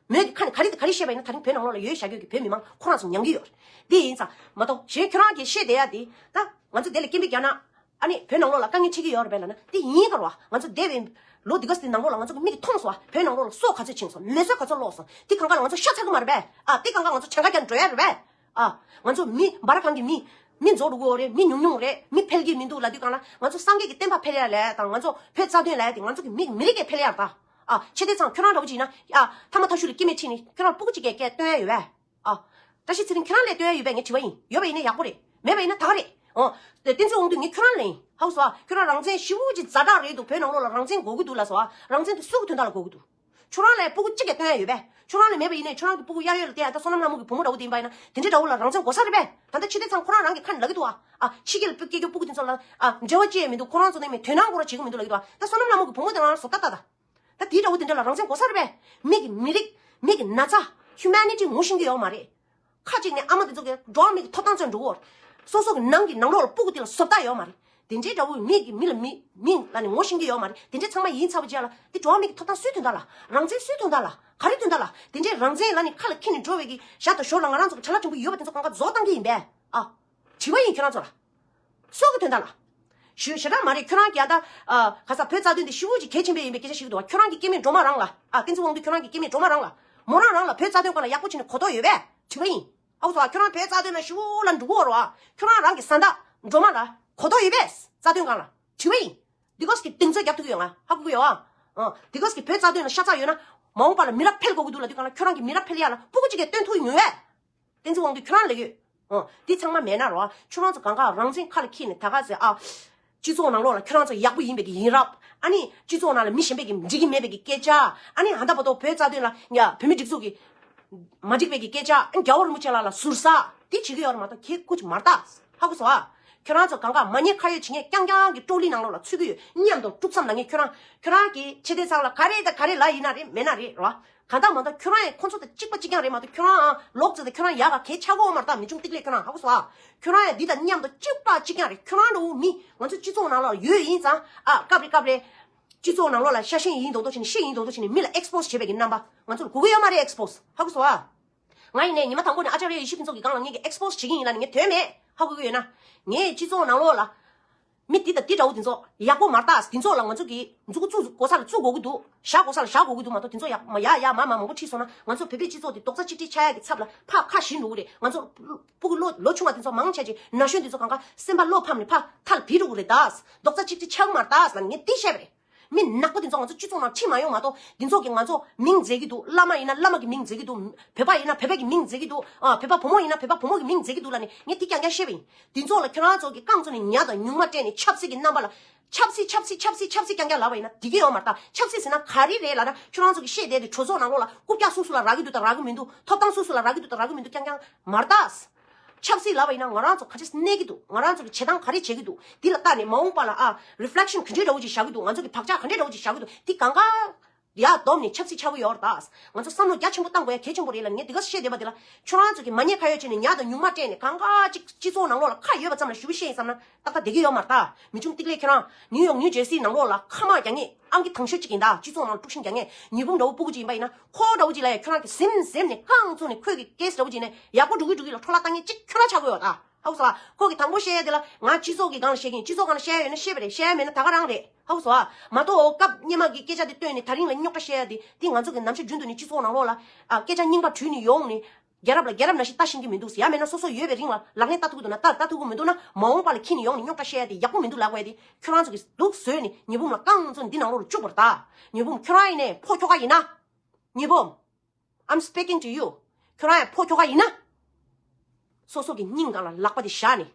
མོས་ཀྱི་ཁ་ནས་ག་རེ་ག་རེ་བཤད་པ་ཡིན་ན་ད་རིང་བོད་ནང་ལོགས་ལ་ཡོད་བཞག་རྒྱུ་གི་བོད་མི་མང་ཁོ་རང་ཚོ་མྱང་གི་ཡོད་རེད། དེ་ཡིན་ཙང་མ་གཏོགས་གཞན་ཁྱོད་རང་གིས་བཤད་བསྡད་ཡ་དེ་ད་ང་ཚོ་དེ་ལ་སྐད་འབོད་རྒྱག་ན་ཨ་ནི་བོད་ནང་ལོགས་ལ་དཀའ་ངལ་འཕྲད་ཀྱི་ཡོད་རེད་པས་ལབ་ན་དེ་ཡིན་ག་རེད་བ། ང་ཚོ་འདས་པའི་ལོ་འདི་ག་ཙམ་ནང་ལོགས་ལ་ང་ཚོ་གི་མིག་གིས་མཐོང་སོང་བ། བོད་ནང་ལོགས་ལ་སྲོག་ག་ཚོད་ཕྱིན་སོང་། མེ་གསོད་ག་ཚོད་ལོག་སོང་། དེ་གང་ག་ལ་ང་ཚོ་ཤ་ཚ་གི་མ་རེད་པས། ཨ། དེ་གང་ག་ང་ཚོ་གྱངས་ཁ་རྒྱག་འགྲོ་ཡ་རེད་པས། ཨ། ང་ཚོ་མི་འབར་ཁང་གི་མི་ མི་རྫོགས་འགྲོ་གི་ཡོད་རེད། མི་ཉུང་ཉུང་རེད། མི་འཕེལ་གྱི་མི་འདུག་ལབ་དུས་སྒང་ལ། ང་ཚོ་སངས་རྒྱས་ཀྱི་བསྟན་པ་འཕེལ་ཡ་ལ་དང་། ང་ཚོ་བོད་རྩ་དོན་ལ་དེ་ང་ཚོ་གི་མི་མི་རིགས་ཀྱི་འཕེལ་ཡ་ད། ཨ། ཆེ་བསྟོད་ཚང་ཁྱོད་རང་འདྲ་བོ་ཅིག་ཡིན་ན། ཨ། ཐ་མ་ཐ་ཤུ་ལ་སྐྱེ་མེད་ཁྲིད་ནི་ཁྱོད་རང་སྤུ་གུ་གཅིག་གིས་སྐད་སྟོན་ཡ་ཡོད་པས། ཨ། བཀྲ་ཤིས་ཚེ་རིང་ཁྱོད་རང་ལས་སྟོན་ཡ་ཡོད་པས་ངས་དྲི་བ་ཡིན། ཡོད་པ་ཡིན་ན་ཡག་པོ་རེད། མེད་པ་ཡིན་ན་ད་ག་རེད། ཨོ། དེ་བསྟན་འཛིན་དབང་འདུས་ངས་ཁྱོད་རང་ལ་ཡིན། ཧ་གོ་སོང་ཨ། ཁྱོད་རང་རང་བཙན་ཞེ་པོ་ཅིག་ཛ་དྲག་རེད་འདུག་བོད་ནང་ལོགས་ལ་རང་བཙན་དགོས་ཀྱི་འདུག་ལབ་སོང་ཨ། རང་བཙན་དེ་སུ་གི་དོན་དག་ལ་དགོས་ཀྱི་འདུག་ཁྱོད་རང་ལ་སྤུ་གུ་གཅིག་གིས་སྟོན་ཡ་ཡོད་པས། ཁྱོད་རང་ལ་མེད་པ་ཡིན་ན་ཁྱོད་རང་གི་སྤུ་གུ་གཡས་གཡོན་ལ་བསྡད་ཡ་ད་བསོད་ནམས་ལྷ་མོ་གི་བུ་མོ་འདྲ་བོ་དེ་ཡིན་པ་ཡིན་ན་དེ་འདྲའི་འདྲ་བོ་ལ་རང་བཙན་དགོས་ས་རེད་པས། ད་ལྟ་ཆེ་བསྟོད་ཚང་ཁོ་རང་རང་གིས་ཁ་ནས་ལབ་ཀྱི་འདུག་ཨ། ཨ། ཕྱི་རྒྱལ་ལ་སྐྱེ་རྒྱུ་སྤུ་གུ་དེ་ཚོ་ལ། ཨ། འབྲེལ་བ་བཅད་ཡ་མི་འདུག་ཁོ་རང་ཚོ་ནས་མི་དོན་སྣང་ཁོ་རང་བྱེད་ཀྱི་མི་འདུག་ལབ་ཀྱི་འདུག་ཨ། ད་བསོད་ནམས་ལྷ་མོ་གི་བུ་མོ་དེ་རང་རང་བཟོ་ལྟ་ལྟ་ད། ད་དེའི་འདྲ་བོ་དེ་འདྲ་ལ་རང་བཙན་དགོས་ས་རེད་པས། མི་གི་མི་རིགས། མི་གི་ན་ཚ། ཧིའུ་མེ་ནི་ཊི་ངོ་ཤེས་ཀྱི་ཡོད་མ་རེད། ཁ་ཅིག་ནས་ཨ་མ་དེ་ཚོ་གི་འགྲོ་བ་མི་གི་ཐོབ་ཐང་ཚོ་འགྲོ་གི་ཡོད་རེད། སོ་སོ་གི་ནང་གི་ནང་ལོགས་ལ་སྤུ་གུ་དེ་ལ་བཟོ་ལྟ་ཡོད་མ་རེད། དེ་འདྲའི་འདྲ་བོ་མི་གི་མི་ལ་མི་མི་ལ་ནི་ངོ་ཤེས་ཀྱི་ཡོད་མ་རེད། དེ་འདྲའི་ཚང་མ་ཡིན་ཚར་བ་རྗེས་ལ་དེ་འགྲོ་བ་མི་གི་ཐོབ་ཐང་སུའི་དོན་དག་ལ། རང་བཙན་སུའི་དོན་དག་ལ། ག་རེ་དོན་དག་ལ། དེ་འདྲའི་རང་བཙན་ལ་ནི་ཁ་ལ་འཁྱེར་ནས་འགྲོ་བའི་གི་ཞག་དང་ཞོར་ལ་ང་རང་ཚོ་གི་བྲ་ལ་དྲིན་པོ་ཡོད་པ་དེ་ཚོ་གང་ག་རྫོགས་བཏང་གི་ཡིན་པས། ཨ། དྲི་བ་ཡིན་ཁྱོད་རང་ཚོ་ལ། སོགས་ཀྱི་དོན་དག་ལ། ཞུ་ཞེ་དྲག་མ་རེད། ཁྱོད་རང་གིས་ཨ་ད། ཨ། ག་ས་བོད་རྩ་དོན་འདི་ཞེ་པོ་ཅིག་གལ་ཆེན་པོ་ཡིན་པའི་སྐད་ཆ་ཞིག་འདུག་བ། ཁྱོད་རང་གི་སྐྱེ་དམན་སྒྲོལ་མ་རང་ལ། ཨ། བསྟན་འཛིན་དབང་འདུས་ཁྱོད་རང་གི་སྐྱེ་དམན་སྒྲོལ་མ་རང་ལ། མོ་རང་རང་ལ་བོད་རྩ་དོན་སྒང་ལ་ཡག་པོ་བྱས་ནས་གོ་རྟོགས་ཡོད་པས། དྲི་བ་ཡིན། ཨའུ་ཚོ་ཨ། ཁྱོད་རང་བོད་རྩ་དོན་ལ་ཞེ་པོ་ལ་འགྲོ་གི་ཡོད་རེད་བ། ཁྱོད་རང་རང་གི་བཟའ་ཟླ་སྒྲོལ་མ་ལ་གོ་རྟོགས་ཡོད་པས། རྩ་དོན་སྒང་ལ། དྲི་བ་ཡིན། འདི་གོ་སི་གི་གདེང་ཚོད་རྒྱབ་ཐུབ་ཀྱི་ཡོད་ང་ཧ་གོ་གི་ཡོད་ཨ། ཨ། འདི་གོ་སི་གི་བོད་རྩ་དོན་ལ་ཤ་ཚ་ཡོད་ན། མ་འོངས་པ་ལ་མི་རབས་འཕེལ་དགོས་ཀྱི་འདུག་ལབ་དུས་སྒང་ལ་ཁྱོད་རང་གི་མི་རབས་འཕེལ་ཡ་ལ་སྤུ་གུ་གཅིག་གིས་སྟོན་ཐུབ་ཀྱི་ཡོད་པས། བསྟན་འཛིན་དབང་འདུས་ཁྱོད་རང་ལ་ཡོད། ཨོ། འདི་ཚང་མ་མེད་ན་རོ། ཁྱོད་རང་ཚོ་གང་ག་རང་བཙན་ཁ་ལ་འཁྱེར་ནས་ད་ག་ཚོད་ཨ། སྤྱི་ཚོགས་ནང་ལོགས་ལ་ཁྱོད་རང་ཚོ་ཡག་པོ་ཡིན་པའི་གི་ཡིན་རབས། ཨ་ནི་སྤྱི་ཚོགས་ནང་ལ་མི་གཞན་པའི་གི་འགྲིག་གི་མེད་པའི་གི་སྐད་ཆ། ཨ་ནི་ཧ་ད་བ་དོ་བོད་རྩ་དོན་ལ་ཡ་བོད་མི་སྒྲིག་འཛུགས་ཀྱི་མ་འགྲིག་པའི་གི་སྐད་ཆ། ཨ། རྒྱལ་བ་རིན་པོ་ཆེ་ལགས་ལ་ཟུར་ཟ། དེ་བྱེད་ཀྱི་ཡོད་རེད་མ་གཏོགས་ཁྱེད་སྐུ་མ་རེད་ད། ཧ་གོ་སོང་ཨ། ཁྱོད་རང་ཚོ་གང་ག་མ་ཉེས་ཁ་གཡོག་བྱེད་མཁན་རྐྱང་རྐྱང་གི་ཀྲོ་ལི་ནང་ལོགས་ལ་ཚུད་ཀྱི་ཡོད། མཉམ་དུ་དཀྲུག་མཚམས་ལ་ངས་ཁྱོད་རང་། ཁྱོད་རང་གི་ཆེ་བསྟོད་ཚང་ལ་ག་རེ་དང་ག་རེ་ལབ་ཡིན་ན་རེད་མེད་ན་རེད་རོ། གང་ལྟར་མ་གཏོགས་ཁྱོད་རང་ཡང་ཁོང་ཚོ་དང་གཅིག་པ་གཅིག་རྐྱང་རེད་མ་གཏོགས་ཁྱོད་རང་ཨང་ལོག་ཙེ་དང་ཁྱོད་རང་ཡག་ག་གལ་ཆགས་གོ་མ་རེད་ད། མི་ཆུང་ཏིག་ལེ་ཁྱོད་རང་ཧ་གོ་སོང་ཨ། ཁྱོད་རང་ཡང་འདི་དང་མཉམ་དུ་གཅིག་པ་གཅིག་རྐྱང་རེད། ཁྱོད་རང་འདྲ་བོ་མི་ང་ཚོ་སྤྱི་ཚོགས་ནང་ལ་ཡོད་ཡིན་ཙང་ཨ། སྐབས་རེ་སྐབས་རེ་སྤྱི་ཚོགས་ནང་ལོགས་ལ་ཤ་ཞེན་ཡིན་མདོག་མདོག་བྱས་ནས་ཤེས་ཡིན་མདོག་མདོག་བྱས་ནས་མི་ལ་ཨེགས་པོ་སི་བྱེད་པའི་གི་རྣམ་པ་ང་ཚོར་དགོས་ཀྱི་ཡོད་མ་རེད། ཨེགས་པོ་སི་ཧ་གོ་སོང་ཨ། ང་ཡིན་ནས་ཉི་མ་དང་པོ་ནས་ཨ་ཅར་ཡ་ཡེ་ཤེས་ཕུན་ཚོགས་ཀྱི་སྒང་ལ་ངས་ཀྱི་ཨེགས་པོ་སི་བྱེད་ཀྱི་ཡིན་ལབ་ནས་ངས་དོན་མེད་ཧ་གོ་གི་ཡོད་ན། ངས་སྤྱི་ཚོགས་ནང་ལོགས་ལ་མི་འདི་དང་འདི་འདྲ་བོ་འདི་ཚོ་ཡག་པོ་མ་རེད་ད། འདི་ཚོ་ལ་ང་ཚོ་གི་མཛུ་གུ་བཙུགས་དགོས་ས་ལ་བཙུགས་དགོས་ཀྱི་འདུག་བཞག་དགོས་ས་ལ་བཞག་དགོས་ཀྱི་འདུག་མ་གཏོགས་འདི་ཚོ་ཡག་མ་ཡག་ཡག་མ་མ་མང་པོ་ཁྲིད་སོང་ན་ང་ཚོ་བོད་པའི་སྤྱི་ཚོགས་འདི་རྡོག་རྩ་གཅིག་སྒྲིལ་ཆགས་ཡག་གི་ཚབ་ལ་ཕར་ཁ་ཞེ་འགྲོ་གི་རེད། ང་ཚོ་སྤུ་གུ་ལོ་ལོ་ཆུང་བ་འདི་ཚོ་མང་ཆེ་ཆེ་ན་གཞོན་འདི་ཚོ་གང་ག་སེམས་པ་བློ་ཕམ་ནས་ཕར་མཐར་ཕྱིན་འགྲོ་གི་རེད་ད། རྡོག་རྩ་གཅིག་སྒྲིལ་ཆགས་ཀྱི་མ་རེད་ད་ལབ་ནས་ངས་འདི་བཤད་པ་རེད། མི་ནག་པོ་འདི་ཚོ་ང་ཚོ་སྤྱི་ཚོགས་ནང་ཁྲིད་མ་ཡོང་མ་གཏོགས། འདི་ཚོ་གིས་ང་ཚོ་མིང་འཛད་ཀྱི་འདུག་བླ་མ་ཡིན་ན་བླ་མ་གི་མིང་འཛད་ཀྱི་འདུག་བོད་པ་ཡིན་ན་བོད་པ་གི་མིང་འཛད་ཀྱི་འདུག་ཨ། བོད་པ་བུ་མོ་ཡིན་ན་བོད་པ་བུ་མོ་གི་མིང་འཛད་ཀྱི་འདུག་ལབ་ནས་ངས་འདི་རྐྱང་རྐྱང་བཤད་པ་ཡིན། འདི་ཚོ་ལ་ཁྱོད་རང་ཚོ་གིས་རྐང་བཙུགས་ནས་ཉ་དང་ཉུང་མ་སྤྲད་ནས་ཆབ་སྲིད་ཀྱི་རྣམ་པ་ལ་ཆབ་སྲིད་ཆབ་སྲིད་ཆབ་སྲིད་ཆབ་སྲིད་རྐྱང་རྐྱང་ལབ་པ་ཡིན་ན་འགྲིག་གི་ཡོད་མ་རེད་ད། ཆབ་སྲིད་ཟེར་ན་ག་རེ་རེད་ལབ་ན་ཁྱོད་རང་ཚོ་གིས་བཤད་བསྡད་དེ་གྲོས་ཚོགས་ནང་ལོགས་ལ་རྐུབ་བཀྱག་སུ་སུ་ལ་རག་གི་འདུག་དང་རག་གི་མི་འདུག་ཐོབ་ཐང་སུ་སུ་ལ་རག་གི་འདུག་དང་རག་གི་མི་འདུག་རྐྱང་རྐྱང་མ་རེད་ད། ཆབ་སྲིད་ལབ་པ་ཡིན་ན་ང་རང་ཚོ་ག་འདྲས་གནས་ཀྱི་འདུག་ང་རང་ཚོ་གི་བྱེད་སྟངས་ག་རེ་བྱེད་ཀྱི་འདུག་འདི་ལ་བལྟས་ནས་མ་འོངས་པ་ལ་ཨ། རི་ཕི་ལེག་ཤན་ག་འདྲས་འདྲ་བོ་ཅིག་བཞག་གི་འདུག་ང་ཚོ་གི་བག་ཆགས་ག་འདྲས་འདྲ་བོ་ཅིག་བཞག་གི་འདུག་འདི་གང་ག་ཡར་བསྡོམས་ནས་ཆབ་སྲིད་ཆགས་ཀྱི་ཡོད་རེད་ད། ང་ཚོ་བསམ་བློ་རྒྱ་ཆེན་པོ་བཏང་དགོས་ཡ་གལ་ཆེན་པོ་རེད་ལབ་ངས་འདི་ག་བཤད་བསྡད་པ་འདི་ལ། ཁྱོད་རང་ཚོ་གི་མ་ཉེས་ཁ་གཡོག་བྱས་ནས་ཉ་དང་ཉུང་མ་སྤྲད་ནས་གང་ག་ཅིག་སྤྱི་ཚོགས་ནང་ལོགས་ལ་ཁ་ཡོད་པ་ཙམ་ལ་ཞུ་བཤད་ཡིན་བསམ་ན་ཏག་ཏག་བསྡད་ཀྱི་ཡོད་མ་རེད་ད། མི་ཆུང་ཏིག་ལེ་ཁྱོད་རང་ནིའུ་ཡོག་ནིའུ་ཇར་སི་ནང་ལོགས་ལ་ཁ་དམག་རྒྱག་མཁན་ཨང་ཀི་དང་ཤོས་ཅིག་ཡིན་ད། སྤྱི་ཚོགས་ནང་དཀྲུག་ཤིང་རྒྱག་མཁན་ཉི་འབུམ་འདྲ་བོ་སྤུ་གུ་ཅིག་ཡིན་པ་ཡིན་ན། ཁོ་འདྲ་བོ་ཅིག་ལ་ཡ་ཁྱོད་རང་གི་ཟིམ་ཟིམ་ནས་རྐང་བཙུགས་ནས་ཁོས་གི་ཀེ་སི་འདྲ་བོ་ཅིག་ནས་ཡག་པོ་འགྲོ་གི་འགྲོ་གི་ལ་འཕྲོ་བརླག་བཏང་མཁན་ཅིག་ཁྱོད་རང་ཆགས་ཀྱི་ཡོད་ད། ཧ་གོ་སོང་ཨ། ཁོ་གི་དང་པོ་བཤད་ཡ་དེ་ལ་ང་སྤྱི་ཚོགས་ཀྱི་སྒང་ལ་བཤད་ཀྱི་ཡིན། སྤྱི་ཚོགས་སྒང་ལ་བཤད་ཡ་ཡོད་ན་བཤད་པ་རེད། བཤད་ཡ་མེད་ན་ད་ག་རང་རེད། ཧ་གོ་སོང་ཨ། མ་གཏོགས་སྐབས་སྔོན་མ་གི་སྐད་ཆ་དེ་བཏོན་ནས་ད་རིང་ལ་རྙོག་དྲ་བཤད་ཡ་དེ་དེ་ང་ཚོ་གི་ནམ་ཞག་རྒྱུན་དུ་ནས་སྤྱི་ཚོགས་ནང་ལོགས་ལ་ཨ་སྐད་ཆ་རྙིང་པ་དྲུད་ནས་ཡོང་ནས་རྒྱལ་རབས་ལ་རྒྱལ་རབས་ནང་བཞིན་ལྟ་ཤེས་ཀྱི་མི་འདུག་ཡང་མེད་ན་སོ་སོ་ཡོད་པའི་རིང་ལ་ལག་ལེན་བསྟར་ཐུབ་ཀྱི་འདུག་ན་ལྟ་ལྟ་ཐུབ་ཀྱི་མི་འདུག་ན་མ་འོངས་པ་ལ་ཁྱེར་ནས་ཡོང་ནས་རྙོག་དྲ་བཤད་ཡ་དེ་ཡག་པོ་མི་འདུག་ལབ་དགོས་ཡ་དེ་ཁྱོད་རང་ཚོ་གི་སྡུག་བཟོས་ནས་ཉི་འབུམ་ལ་རྐང་བཙུགས་འདི་ནང་ལོགས་ལ་བཅུག་པ་རེད་ད། ཉི་འབུམ་ཁྱོད་རང་ཡིན་ནས་ཕོ་ཁྱོ་ག་ཡིན་ན། ཉི་འབུམ། I'm speaking to you. ཁྱོད་རང་ཡང་ཕོ་ཁྱོ་ག་ཡིན་ན། སོ་སོ་གི་སྙིང་སྒང་ལ་ལག་པ་དེ་བཞག་ནས།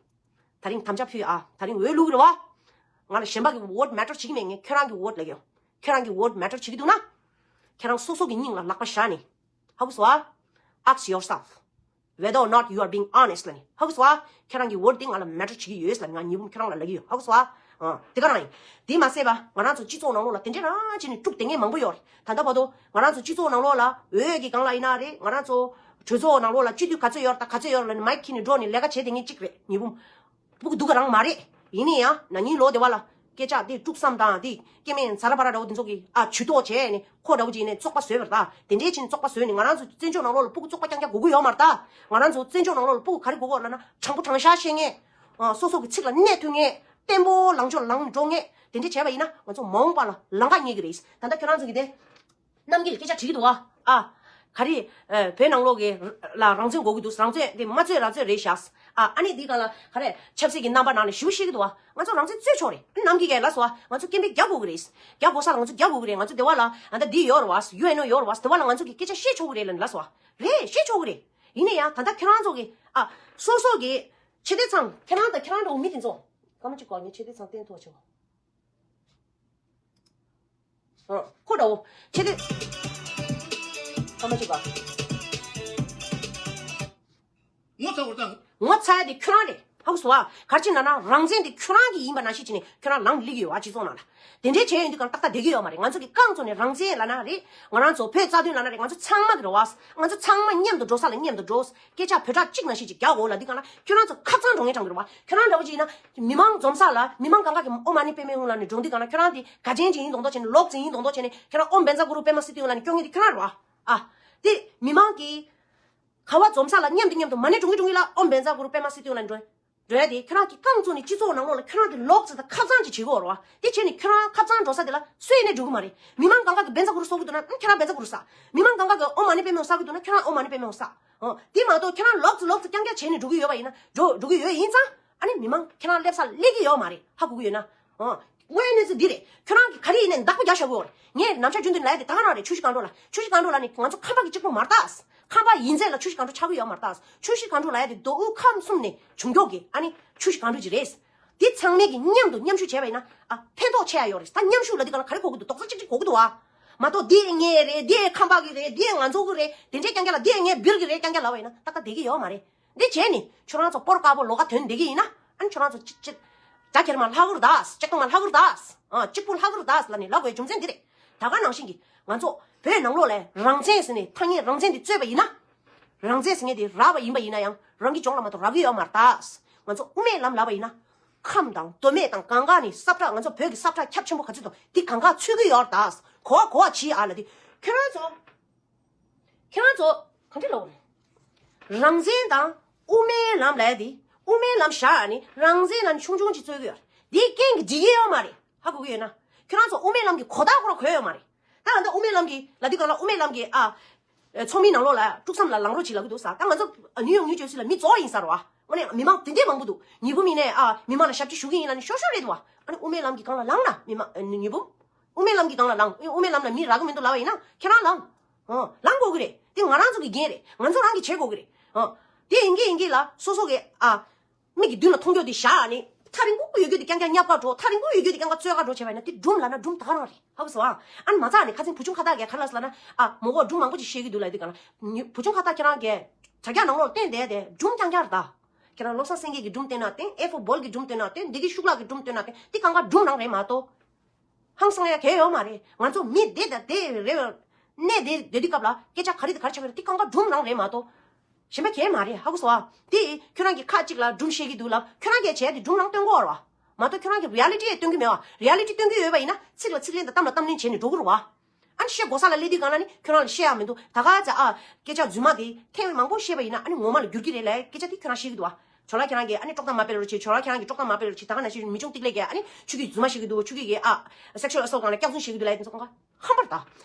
ད་རིང་དམ་བཅའ་ཕུལ་ཨ། ད་རིང་འོས་བླུག་གི་རེད་བ། ང་ལ་གཞན་པ་གི་ཝོ་ཊི་མེ་ཊར་བྱེད་ཀྱི་མེད། ངས་ཁྱོད་རང་གི་ཝོ་ཊི་ལབ་ཀྱི་ཡོད། ཁྱོད་རང་གི་ཝོ་ཊི་མེ་ཊར་བྱེད་ཀྱི་འདུག་ན། ཁྱོད་རང་སོ་སོ་གི་སྙིང་ལ་ལག་པ་བཞག་ནས། ཧ་གོ་སོང་ཨ། Ask yourself whether or not you are being honest ལབ་ནས། ཧ་གོ་སོང་ཨ། ཁྱོད་རང་གི་ཝོ་ཊི་དེ་ང་ལ་མེ་ཊར་བྱེད་ཀྱི་ཡོད་ལབ་ནས་ང་ཉི་འབུམ་ཁྱོད་རང་ལ་ལབ་ཀྱི་ཡོད། ཧ་གོ་སོང་ཨ། ཨ། དེ་ག་རང་ཡིན། དེ་མ་ཟད་པ་ང་རང་ཚོ་སྤྱི་ཚོགས་ནང་ལོགས་ལ་དེ་འདྲའི་རང་བྱས་ནས་དཀྲུག་བསྡད་མཁན་མང་པོ་ཡོད་རེད། ད་ལྟ་བར་དུ་ང་རང་ཚོ་སྤྱི་ཚོགས་ནང་ལོགས་ལ་འོས་ཀྱི་སྒང་ལ་ཡིན་ན་རེད། ང་རང་ཚོ་གྲོས་ཚོགས་ནང་ལོགས་ལ་སྤྱི་འཐུས་ག་ཚོད་ཡོད་རེད། ད་ག་ཚོད་ཡོད་རེད་ལབ་ནས་མའིག་འཁྱེར་ནས་འགྲོ་ནས་ལས་ཀ་བྱེད་བསྡད་མཁན་གཅིག་རེད། ཉི་འབུམ། སྤུ་གུ་སྡུག་ག་རང་མ་རེད། ཡིན་ནའི་ཡང་ན་ནིང་ལོ་དེ་བ་ལ་སྐད་ཆ་དེ་དཀྲུག་བསམ་དང་དེ་སྐྱེ་དམན་ཟ་ར་བ་ར་འདྲ་བོ་དེ་ཚོ་གིས་ཨ་ཇུས་གཏོགས་བྱས་ནས་ཁོ་འདྲ་བོ་བྱས་ནས་བཙོག་པ་བཟོས་པ་རེད། ད་དེ་འདྲའི་བྱས་ནས་བཙོག་པ་བཟོས་ནས་ང་རང་ཚོ་བཙན་བྱོལ་ནང་ལོགས་ལ་སྤུ་གུ་བཙོག་པ་རྐྱང་རྐྱང་དགོས་ཀྱི་ཡོད་མ་རེད། ད་ང་རང་ཚོ་བཙན་བྱོལ་ནང་ལོགས་ལ་སྤུ་གུ་ག་རེ་དགོས་ཀྱི་ཡོད་ལབ་ན་དྲང་པོ་དྲང་བཞག་བཤད་མཁན། ཨ། སོ་སོ་གི་ཚིག་ལ་གནས་ཐུབ་མཁན། བརྟན་པོ་ལངས་ཕྱོགས་ལངས་འགྲོ་མཁན། དེ་འདྲ་བྱས་པ་ཡིན་ན་ང་ཚོ་མ་འོངས་པ་ལ་ལམ་ཁ་རྙེད་ཀྱི་རེད། ད་ལྟ་ཁྱོད་རང་ཚོ་གི་དེ། རྣམ་རྒྱལ་སྐད་ཆ་དྲིས་ཀྱི་འདུག་ཨ། ཨ། ག་རེ། ཨ། བོད་ནང་ལོགས་ཀྱི་ལ་རང་བཙན་དགོས་ཀྱི་འདུག་རང་བཙན་དེ་མ་རྩོད་རང་རྩོད་རེད་ཤག་ཨ། ཨ་ནི་འདི་ག་ལ་ག་རེ་ཆབ་སྲིད་ཀྱི་རྣམ་པ་ནང་ནས་ཞུ་ཤེས་ཀྱི་འདུག་ང་ཚོ་རང་བཙན་རྩོད་ཆོག་རེད། ནམ་གྱི་གས་ལ་སོ། ང་ཚོ་སྐད་འབོད་རྒྱག་དགོས་ཀྱི་རེད། རྒྱག་དགོས་ས་ང་ཚོ་རྒྱག་དགོས་ཀྱི་རེད། ང་ཚོ་དེ་བ་ལ་ཨ་ད་འདི་ཡོད་རེད་བ། ཡུ་ཨེན་ཨོ་ཡོད་རེད་བ། དེ་བ་ལ་ང་ཚོ་གི་སྐད་ཆ་བཤད་ཆོག་གི་རེད་ལ་ལ་སོ། རེད། བཤད་ཆོག་གི་རེད། ཡིན་ན་ཡང་ད་ལྟ་ཁྱོད་རང་ཚོ་གི་ཨ་སོ་སོ་གི་ཆེ་དེ་ཚང་ཁྱེད་རང་དང་ཁྱེད་རང་འདྲ་བོ་མི་དེ་ཚོ་སྐར་མ་གཅིག་གོ། ངས་ཆེ་དེ་ཚང་བསྟན་ཐོག་ཆེ་བ། ཨ། ཁོ་འདྲ་བོ་ཆེ་དེ་སྐར་མ་གཅིག་གོ། ངོ་ཚ་བར་དང་། ངོ་ཚ་ཡ་དེ་ཁྱོད་རང་རེད། ཧ་གོ་སོང་ཨ། ག་རེ་བྱས་ན་ན་རང་བཙན་དེ་ཁྱོད་རང་གི་ཡིན་པ་ནང་བཞིན་བྱས་ནས་ཁྱོད་རང་ལངས་སླེབས་ཀྱི་ཡོད་ཨ། སྤྱི་ཚོགས་ནང་ལ། དེ་འདྲའི་བྱས་ཡོང་དུས་གང་ཏག་ཏག་བསྡད་ཀྱི་ཡོད་མ་རེད། ང་ཚོ་གི་རྐང་བཙུགས་ནས་རང་བཙན་ལབ་ན་རེད། ང་རང་ཚོ་བོད་རྩ་དོན་ལབ་ན་རེད། ང་ཚོ་ཚང་མ་གི་རེད་བ། ང་ཚོ་ཚང་མ་མཉམ་དུ་འགྲོ་ས་ལ་མཉམ་དུ་འགྲོ། སྐད་ཆ་བོད་ཕྲག་གཅིག་ནང་བཞིན་ཅིག་རྒྱག་དགོས་ལབ་དུས་གང་ལ་ཁྱོད་རང་ཚོ་ཁ་གཙང་འགྲོ་མཁན་གྲངས་ཀྱི་རེད་བ། ཁྱོད་རང་འདྲ་བོ་ཅིག་ཡིན་ན་མི་མང་འཛོམས་ས་ལ་མི་མང་གང་ག་གི་ཨོཾ་མ་ཎི་པདྨེ་ཧཱུྃ་ལབ་ནས་འགྲོ་དུས་གང་ལ་ཁྱོད་རང་དེ་དགའ་ཆེན་ཅིག་ཡིན་མདོག་མདོག་བྱས་ནས་ལོག་འཛིན་ཡིན་མདོག་མདོག་བྱས་ནས་ཁྱོད་རང་ཨོཾ་བཛྲ་གུ་རུ་པདྨ་སིདྡྷི་ཧཱུྃ་ལབ་ནས་སྐྱོན་མཁན་དེ་ཁྱོད་རང་རེད་བ། ཨ། དེ་མི་མང་གི་ག་བ་འཛོམས་ས་ལ་མཉམ་དུ་མཉམ་དུ་མ་ཎི་སྒྲུང་གི་སྒྲུང་གི་ལ་ཨོཾ་བཛྲ་གུ་རུ་པདྨ་སིདྡྷི་ཧཱུྃ་ལབ་འགྲོ། འགྲོ་ཡ་དེ་ཁྱོད་རང་གི་རྐང་བཙུགས་ནས་སྤྱི་ཚོགས་ནང་ལོགས་ལ་ཁྱོད་རང་དེ་ལོག་ཙེ་དང་ཁ་གཙང་ཅིག་བྱེད་དགོས་རེད་བ། དེ་བྱས་ནས་ཁྱོད་རང་ཁ་གཙང་འགྲོ་ས་དེ་ལ་སུ་ཡིན་ནས་འགྲོ་གི་མ་རེད། མི་མང་གང་ག་གི་བཛྲ་གུ་རུ་གསོག་གི་འདུག་ན་ཨང་ཁྱོད་རང་བཛྲ་གུ་རུ་ཟ། མི་མང་གང་ག་གི་ཨོཾ་མ་ཎི་པདྨེ་ཧཱུྃ་ཟ་གི་འདུག་ན་ཁྱོད་རང་ཨོཾ་མ་ཎི་པདྨེ་ཧཱུྃ་ཟ། ཨོ། དེ་མ་གཏོགས་ཁྱོད་རང་ལོག་ཙེ་ལོག་ཙེ་རྐྱང་རྐྱང་བྱས་ནས་འགྲོ་གི་ཡོད་པ་ཡིན་ན་འགྲོ་འགྲོ་གི་ཡོད་ཡིན་ཙང་ཨ་ནི་མི་མང་ཁྱོད་རང་སླེབས་ས་སླེབས་ཀྱི་ཡོད་མ་རེད། ཧ་གོ་གི་ཡོད་ན། ཨོ། དངོས་ཡོད་གནས་ཚུལ་འདི་རེད། ཁྱོད་རང་གིས་ག་རེ་ཡིན་ནའི་བདག་པོ་རྒྱག་བཞག་དགོས་རེད། ངས་ནམ་ཞག་རྒྱུན་དུ་ལབ་ཡ་དེ་ད་ག་རང་རེད། ཆུ་བཞི་སྒང་དྲུག་ལ། ཆུ་བཞི་སྒང་དྲུག་ལ་ནི་ང་ཚོ་ཁམས་པ་གི་གཅིག་པོ་མ་རེད་ད། ཁམས་པ་ཡིན་ཚད་ལ་ཆུ་བཞི་སྒང་དྲུག་ཆགས་ཀྱི་ཡོད་མ་རེད་ད། ཆུ་བཞི་སྒང་དྲུག་ལབ་ཡ་དེ་མདོ་དབུས་ཁམས་གསུམ་ནས་བྱུང་ཀྱོག་གི་ཨ་ནི་ཆུ་བཞི་སྒང་དྲུག་ཅིག་རེད། དེ་ཚང་མས་ཀྱི་མཉམ་དུ་མཉམ་ཞུགས་བྱས་པ་ཡིན་ན་ཨ་ཕན་ཐོགས་ཆེ་ཡ་ཡོད་རེད། ད་མཉམ་ཞུགས་ལབ་དུས་གང་ལ་ག་རེ་གོ་གི་འདུག་རྡོག་རྩ་གཅིག་གཅིག་གོ་གི་འདུག་བ། མ་གཏོགས་འདི་ངའི་རེད། འདི་ཁམས་པ་གི་རེད། འདི་ང་ཚོ་གི་རེད། དེ་འདྲས་རྐྱང་རྐྱང་ལ་འདི་ངའི་སྦིར་གི་རེད་རྐྱང་རྐྱང་ལབ་པ་ཡིན་ན་ཏག་ཏག་བསྡད་ཀྱི་ཡོད་མ་རེད། འདི་བྱས་ནི་ཁྱོད་རང་ཚོ་སྤོ་ར་དཀར་པོ་ལོགས་ཀ་ཐོན་བསྡད་ཀྱི་ཡིན་ན་ཨ་ནི་ཁྱོད་རང་ཚོ་གཅིག་གཅིག་རྒྱ་གར་མ་ལྷ་གུར་དཱས། ལྕགས་མ་ལྷ་གུར་དཱས། ཨ། གཅིག་པུ་ལྷ་གུར་དཱས་ལབ་ནས་ལབ་དགོས་རྒྱུ་མཚན་འདི་རེད། ད་ག་ནང་བཞིན་གྱི་ང་ཚོ་བོད་ནང་ལོགས་ལ་རང་བཙན་ཟེར་ནས་ཐ་སྙད་རང་བཙན་འདི་རྩོད་པ་ཡིན་ན། རང་བཙན་ཟེར་མཁན་དེ་རག་པ་ཡིན་པ་ཡིན་ན་ཡང་རང་གི་ལྗོངས་ལ་མ་གཏོགས་རག་གི་ཡོད་མ་རེད་ད། ང་ཚོ་དབུ་མའི་ལམ་ལབ་པ་ཡིན་ན། ཁམས་དང་མདོ་སྨད་དང་གང་ག་ནས་ས་ཁྲ་ང་ཚོ་བོད་ཀྱི་ས་ཁྲ་ཁྱབ་ཆེན་པོ་ག་ཚོད་འདུག་འདི་གང་ག་ཚུད་ཀྱི་ཡོད་རེད་ད། གོ་བ་གོ་བ་བྱེད་ཨ་ལ་དེ། ཁྱོད་རང་ཚོ། ཁྱེད་རང་ཚོ་གང་འདྲ་ལབ་དགོས་རེད། རང་བཙན་དང་དབུ་མའི་ལམ་ལབ་ཡ་དེ། དབུ་མའི་ལམ་བཞག་ནས་རང་བཙན་ལབ་ནས་ཆུང་ཆུང་ཅིག་རྩོད་ཀྱི་ཡོད་རེད། དེ་རྐྱེན་གྱིས་འགྲིག་གི་ཡོད་མ་རེད། ཧ་གོ་གི་ཡོད་ན། ཁྱོད་རང་ཚོ་དབུ་མའི་ལམ་གྱི་གོ་བརྡ་ཁོ་རང་གོ་ཡོད་མ་རེད། ད་ང་ཚོ་དབུ་མའི་ལམ་གྱི་ལབ་དུས་གང་ལ་དབུ་མའི་ལམ་གྱི་ཨ། ཚོགས་མིའི་ནང་ལོགས་ལ་དཀྲུག་མཚམས་ལ་ལངས་རོགས་བྱེད་ལབ་ཀྱི་འདུག་ས། ད་ང་ཚོ་ནིའུ་ཡོག་ནིའུ་ཇར་སི་ལ་མི་རྫོགས་ཡིན་ས་རེད་བ། དངོས་གནས་མི་མང་དེ་འདྲས་མང་པོ་འདུག་ཉི་འབུམ་ཡིན་ནའི་ཨ་མི་མང་ལ་ཞབས་ཕྱི་ཞུ་གི་ཡིན་ལབ་ནས་ཤོར་ཤོར་རེད་འདུག་བ། ཨ་ནི་དབུ་མའི་ལམ་གྱི་སྒང་ལ་ལངས་ན་མི་མང་ཨ་ནི་ཉི་འབུམ། དབུ་མའི་ལམ་གྱི་སྒང་ལ་ལངས། དབུ་མའི་ལམ་ལ་མི་རག་གི་མི་འདུག་ལབ་པ་ཡིན་ན་ཁྱེད་རང་ལངས། ཨོ། ལངས་དགོས་ཀྱི་རེད། དེ་ང་རང་ཚོ་གི་འགན་རེད། ང་ཚོ་རང་གིས་བྱེད་དགོས་ཀྱི་རེད། ཨོ། དེ་ཡིན་གྱི་ཡིན་གྱི་ལ་སོ་སོ་གི་ཨ། མིག་གི་མདུན་ལ་མཐོང་རྒྱུ་དེ་བཞག་ནས་ཐག་རིང་པོ་ཡོད་རྒྱུ་དེ་རྐྱང་རྐྱང་བརྙས་པ་འགྲོ། ཐག་རིང་པོ་ཡོད་རྒྱུ་དེ་རྐྱང་རྐྱང་རྩོད་ག་འགྲོ་བྱས་པ་ཡིན་ན་དེ་སྒྲུང་ལབ་ན་སྒྲུང་ད་ག་རང་རེད། ཧ་གོ་སོང་ཨ། ཨ་ནི་མ་ཚད་ནས་ཁ་སང་བུ་ཆུང་ཁ་བཏགས་ཀྱིས་ག་རེ་ལབ་སོང་ལབ་ན། ཨ་མོ་གོ་སྒྲུང་མང་པོ་ཅིག་བཤད་ཀྱི་འདུག་ལབ་དུས་གང་ལ། བུ་ཆུང་ཁ་བཏགས་ཁྱེད་རང་གིས་དྲ་རྒྱ་ནང་ལོགས་བསྟན་བསྡད་དེ་སྒྲུང་རྐྱང་རྐྱང་རེད་ད། ཁྱེད་རང་བློ་བཟང་སེང་གེ་གི་སྒྲུང་བསྟན་ན་བསྟན། ཨེ་ཕོར་བྷོལ་གི་སྒྲུང་བསྟན་ན་བསྟན། འདི་གི་ཤུགས་ལགས་ཀྱི་སྒྲུང་བསྟན་ན་བསྟན། འདི་གང་ག་སྒྲུང་རང་རེད་མ་གཏོགས། ཧང་སང་ཡ་གལ་ཡོད་མ་རེད། ང་ཚོ་མི་བདེ་དང་བདེ་རེད། གནས་བདེ་བདེ་དུས་སྐབས་ལ་སྐད་ཆ་ག་རེ་དང་ག་རེ་ཆགས་ཀྱི་རེད། འདི་གང་ག་སྒྲུང་རང་རེད་མ་གཏོགས། གཞན་པ་གལ་མ་རེད། ཧ་གོ་སོང་ཨ། དེ་ཁྱོད་རང་གིས་ཁ་གཅིག་ལ་སྒྲུང་བཤད་ཀྱི་འདུག་ལབ། ཁྱོད་རང་གིས་བྱས་ཏེ་སྒྲུང་རང་སྟོན་གྱི་ཡོད་རེད་བ། མ་གཏོགས་ཁྱོད་རང་གིས་རི་ཡ་ལི་ཊི་ཡང་སྟོན་གྱི་མེད་བ། རི་ཡ་ལི་ཊི་སྟོན་གྱི་ཡོད་པ་ཡིན་ན་ཚིག་ལ་ཚིག་ལན་དང་གཏམ་ལ་གཏམ་ལན་བྱས་ནས་འགྲོ་དགོས་རེད་བ། ཨ་ནི་བཤད་དགོས་ས་ལ་སླེབས་དུས་གང་ལ་ནི་ཁྱོད་རང་ལ་བཤད་ཡག་མི་འདུག་ད་ག་ཚ་ཨ། སྐད་ཆ་རྫུན་མ་དེ་ཐེངས་མང་པོ་བཤད་པ་ཡིན་ན་ཨ་ནི་ངོ་མ་ལ་འགྱུར་གྱི་རེད་ལབ་སྐད་ཆ་དེ་ཁྱོད་རང་བཤད་ཀྱི་འདུག་བ། ཇོ་ལགས་ཁྱེད་རང་གིས་ཨ་ནི་དཀྲོག་གཏམ་མ་སྤེལ་རོགས་བྱེད། ཇོ་ལགས་ཁྱེད་རང་གིས་དཀྲོག་གཏམ་མ་སྤེལ་རོགས་བྱེད། ད་ག་ནང་བཞིན་མི་ཆུང་ཏིག་ལེ་གིས་ཨ་ནི་ཆོས་བརྒྱུད་རྫུན་མ་བཤད་ཀྱི་འདུག་ཆོས་བརྒྱུད་ཀྱིས་ཨ། སེག་ཤུ་ཨལ་སོལ་སྒང་ལ་སྐྱག་རྫུན་བཤད་ཀྱི་འདུག་ལབ་དེ་ཚོ་གང་ག་ཧམ་པར་ད།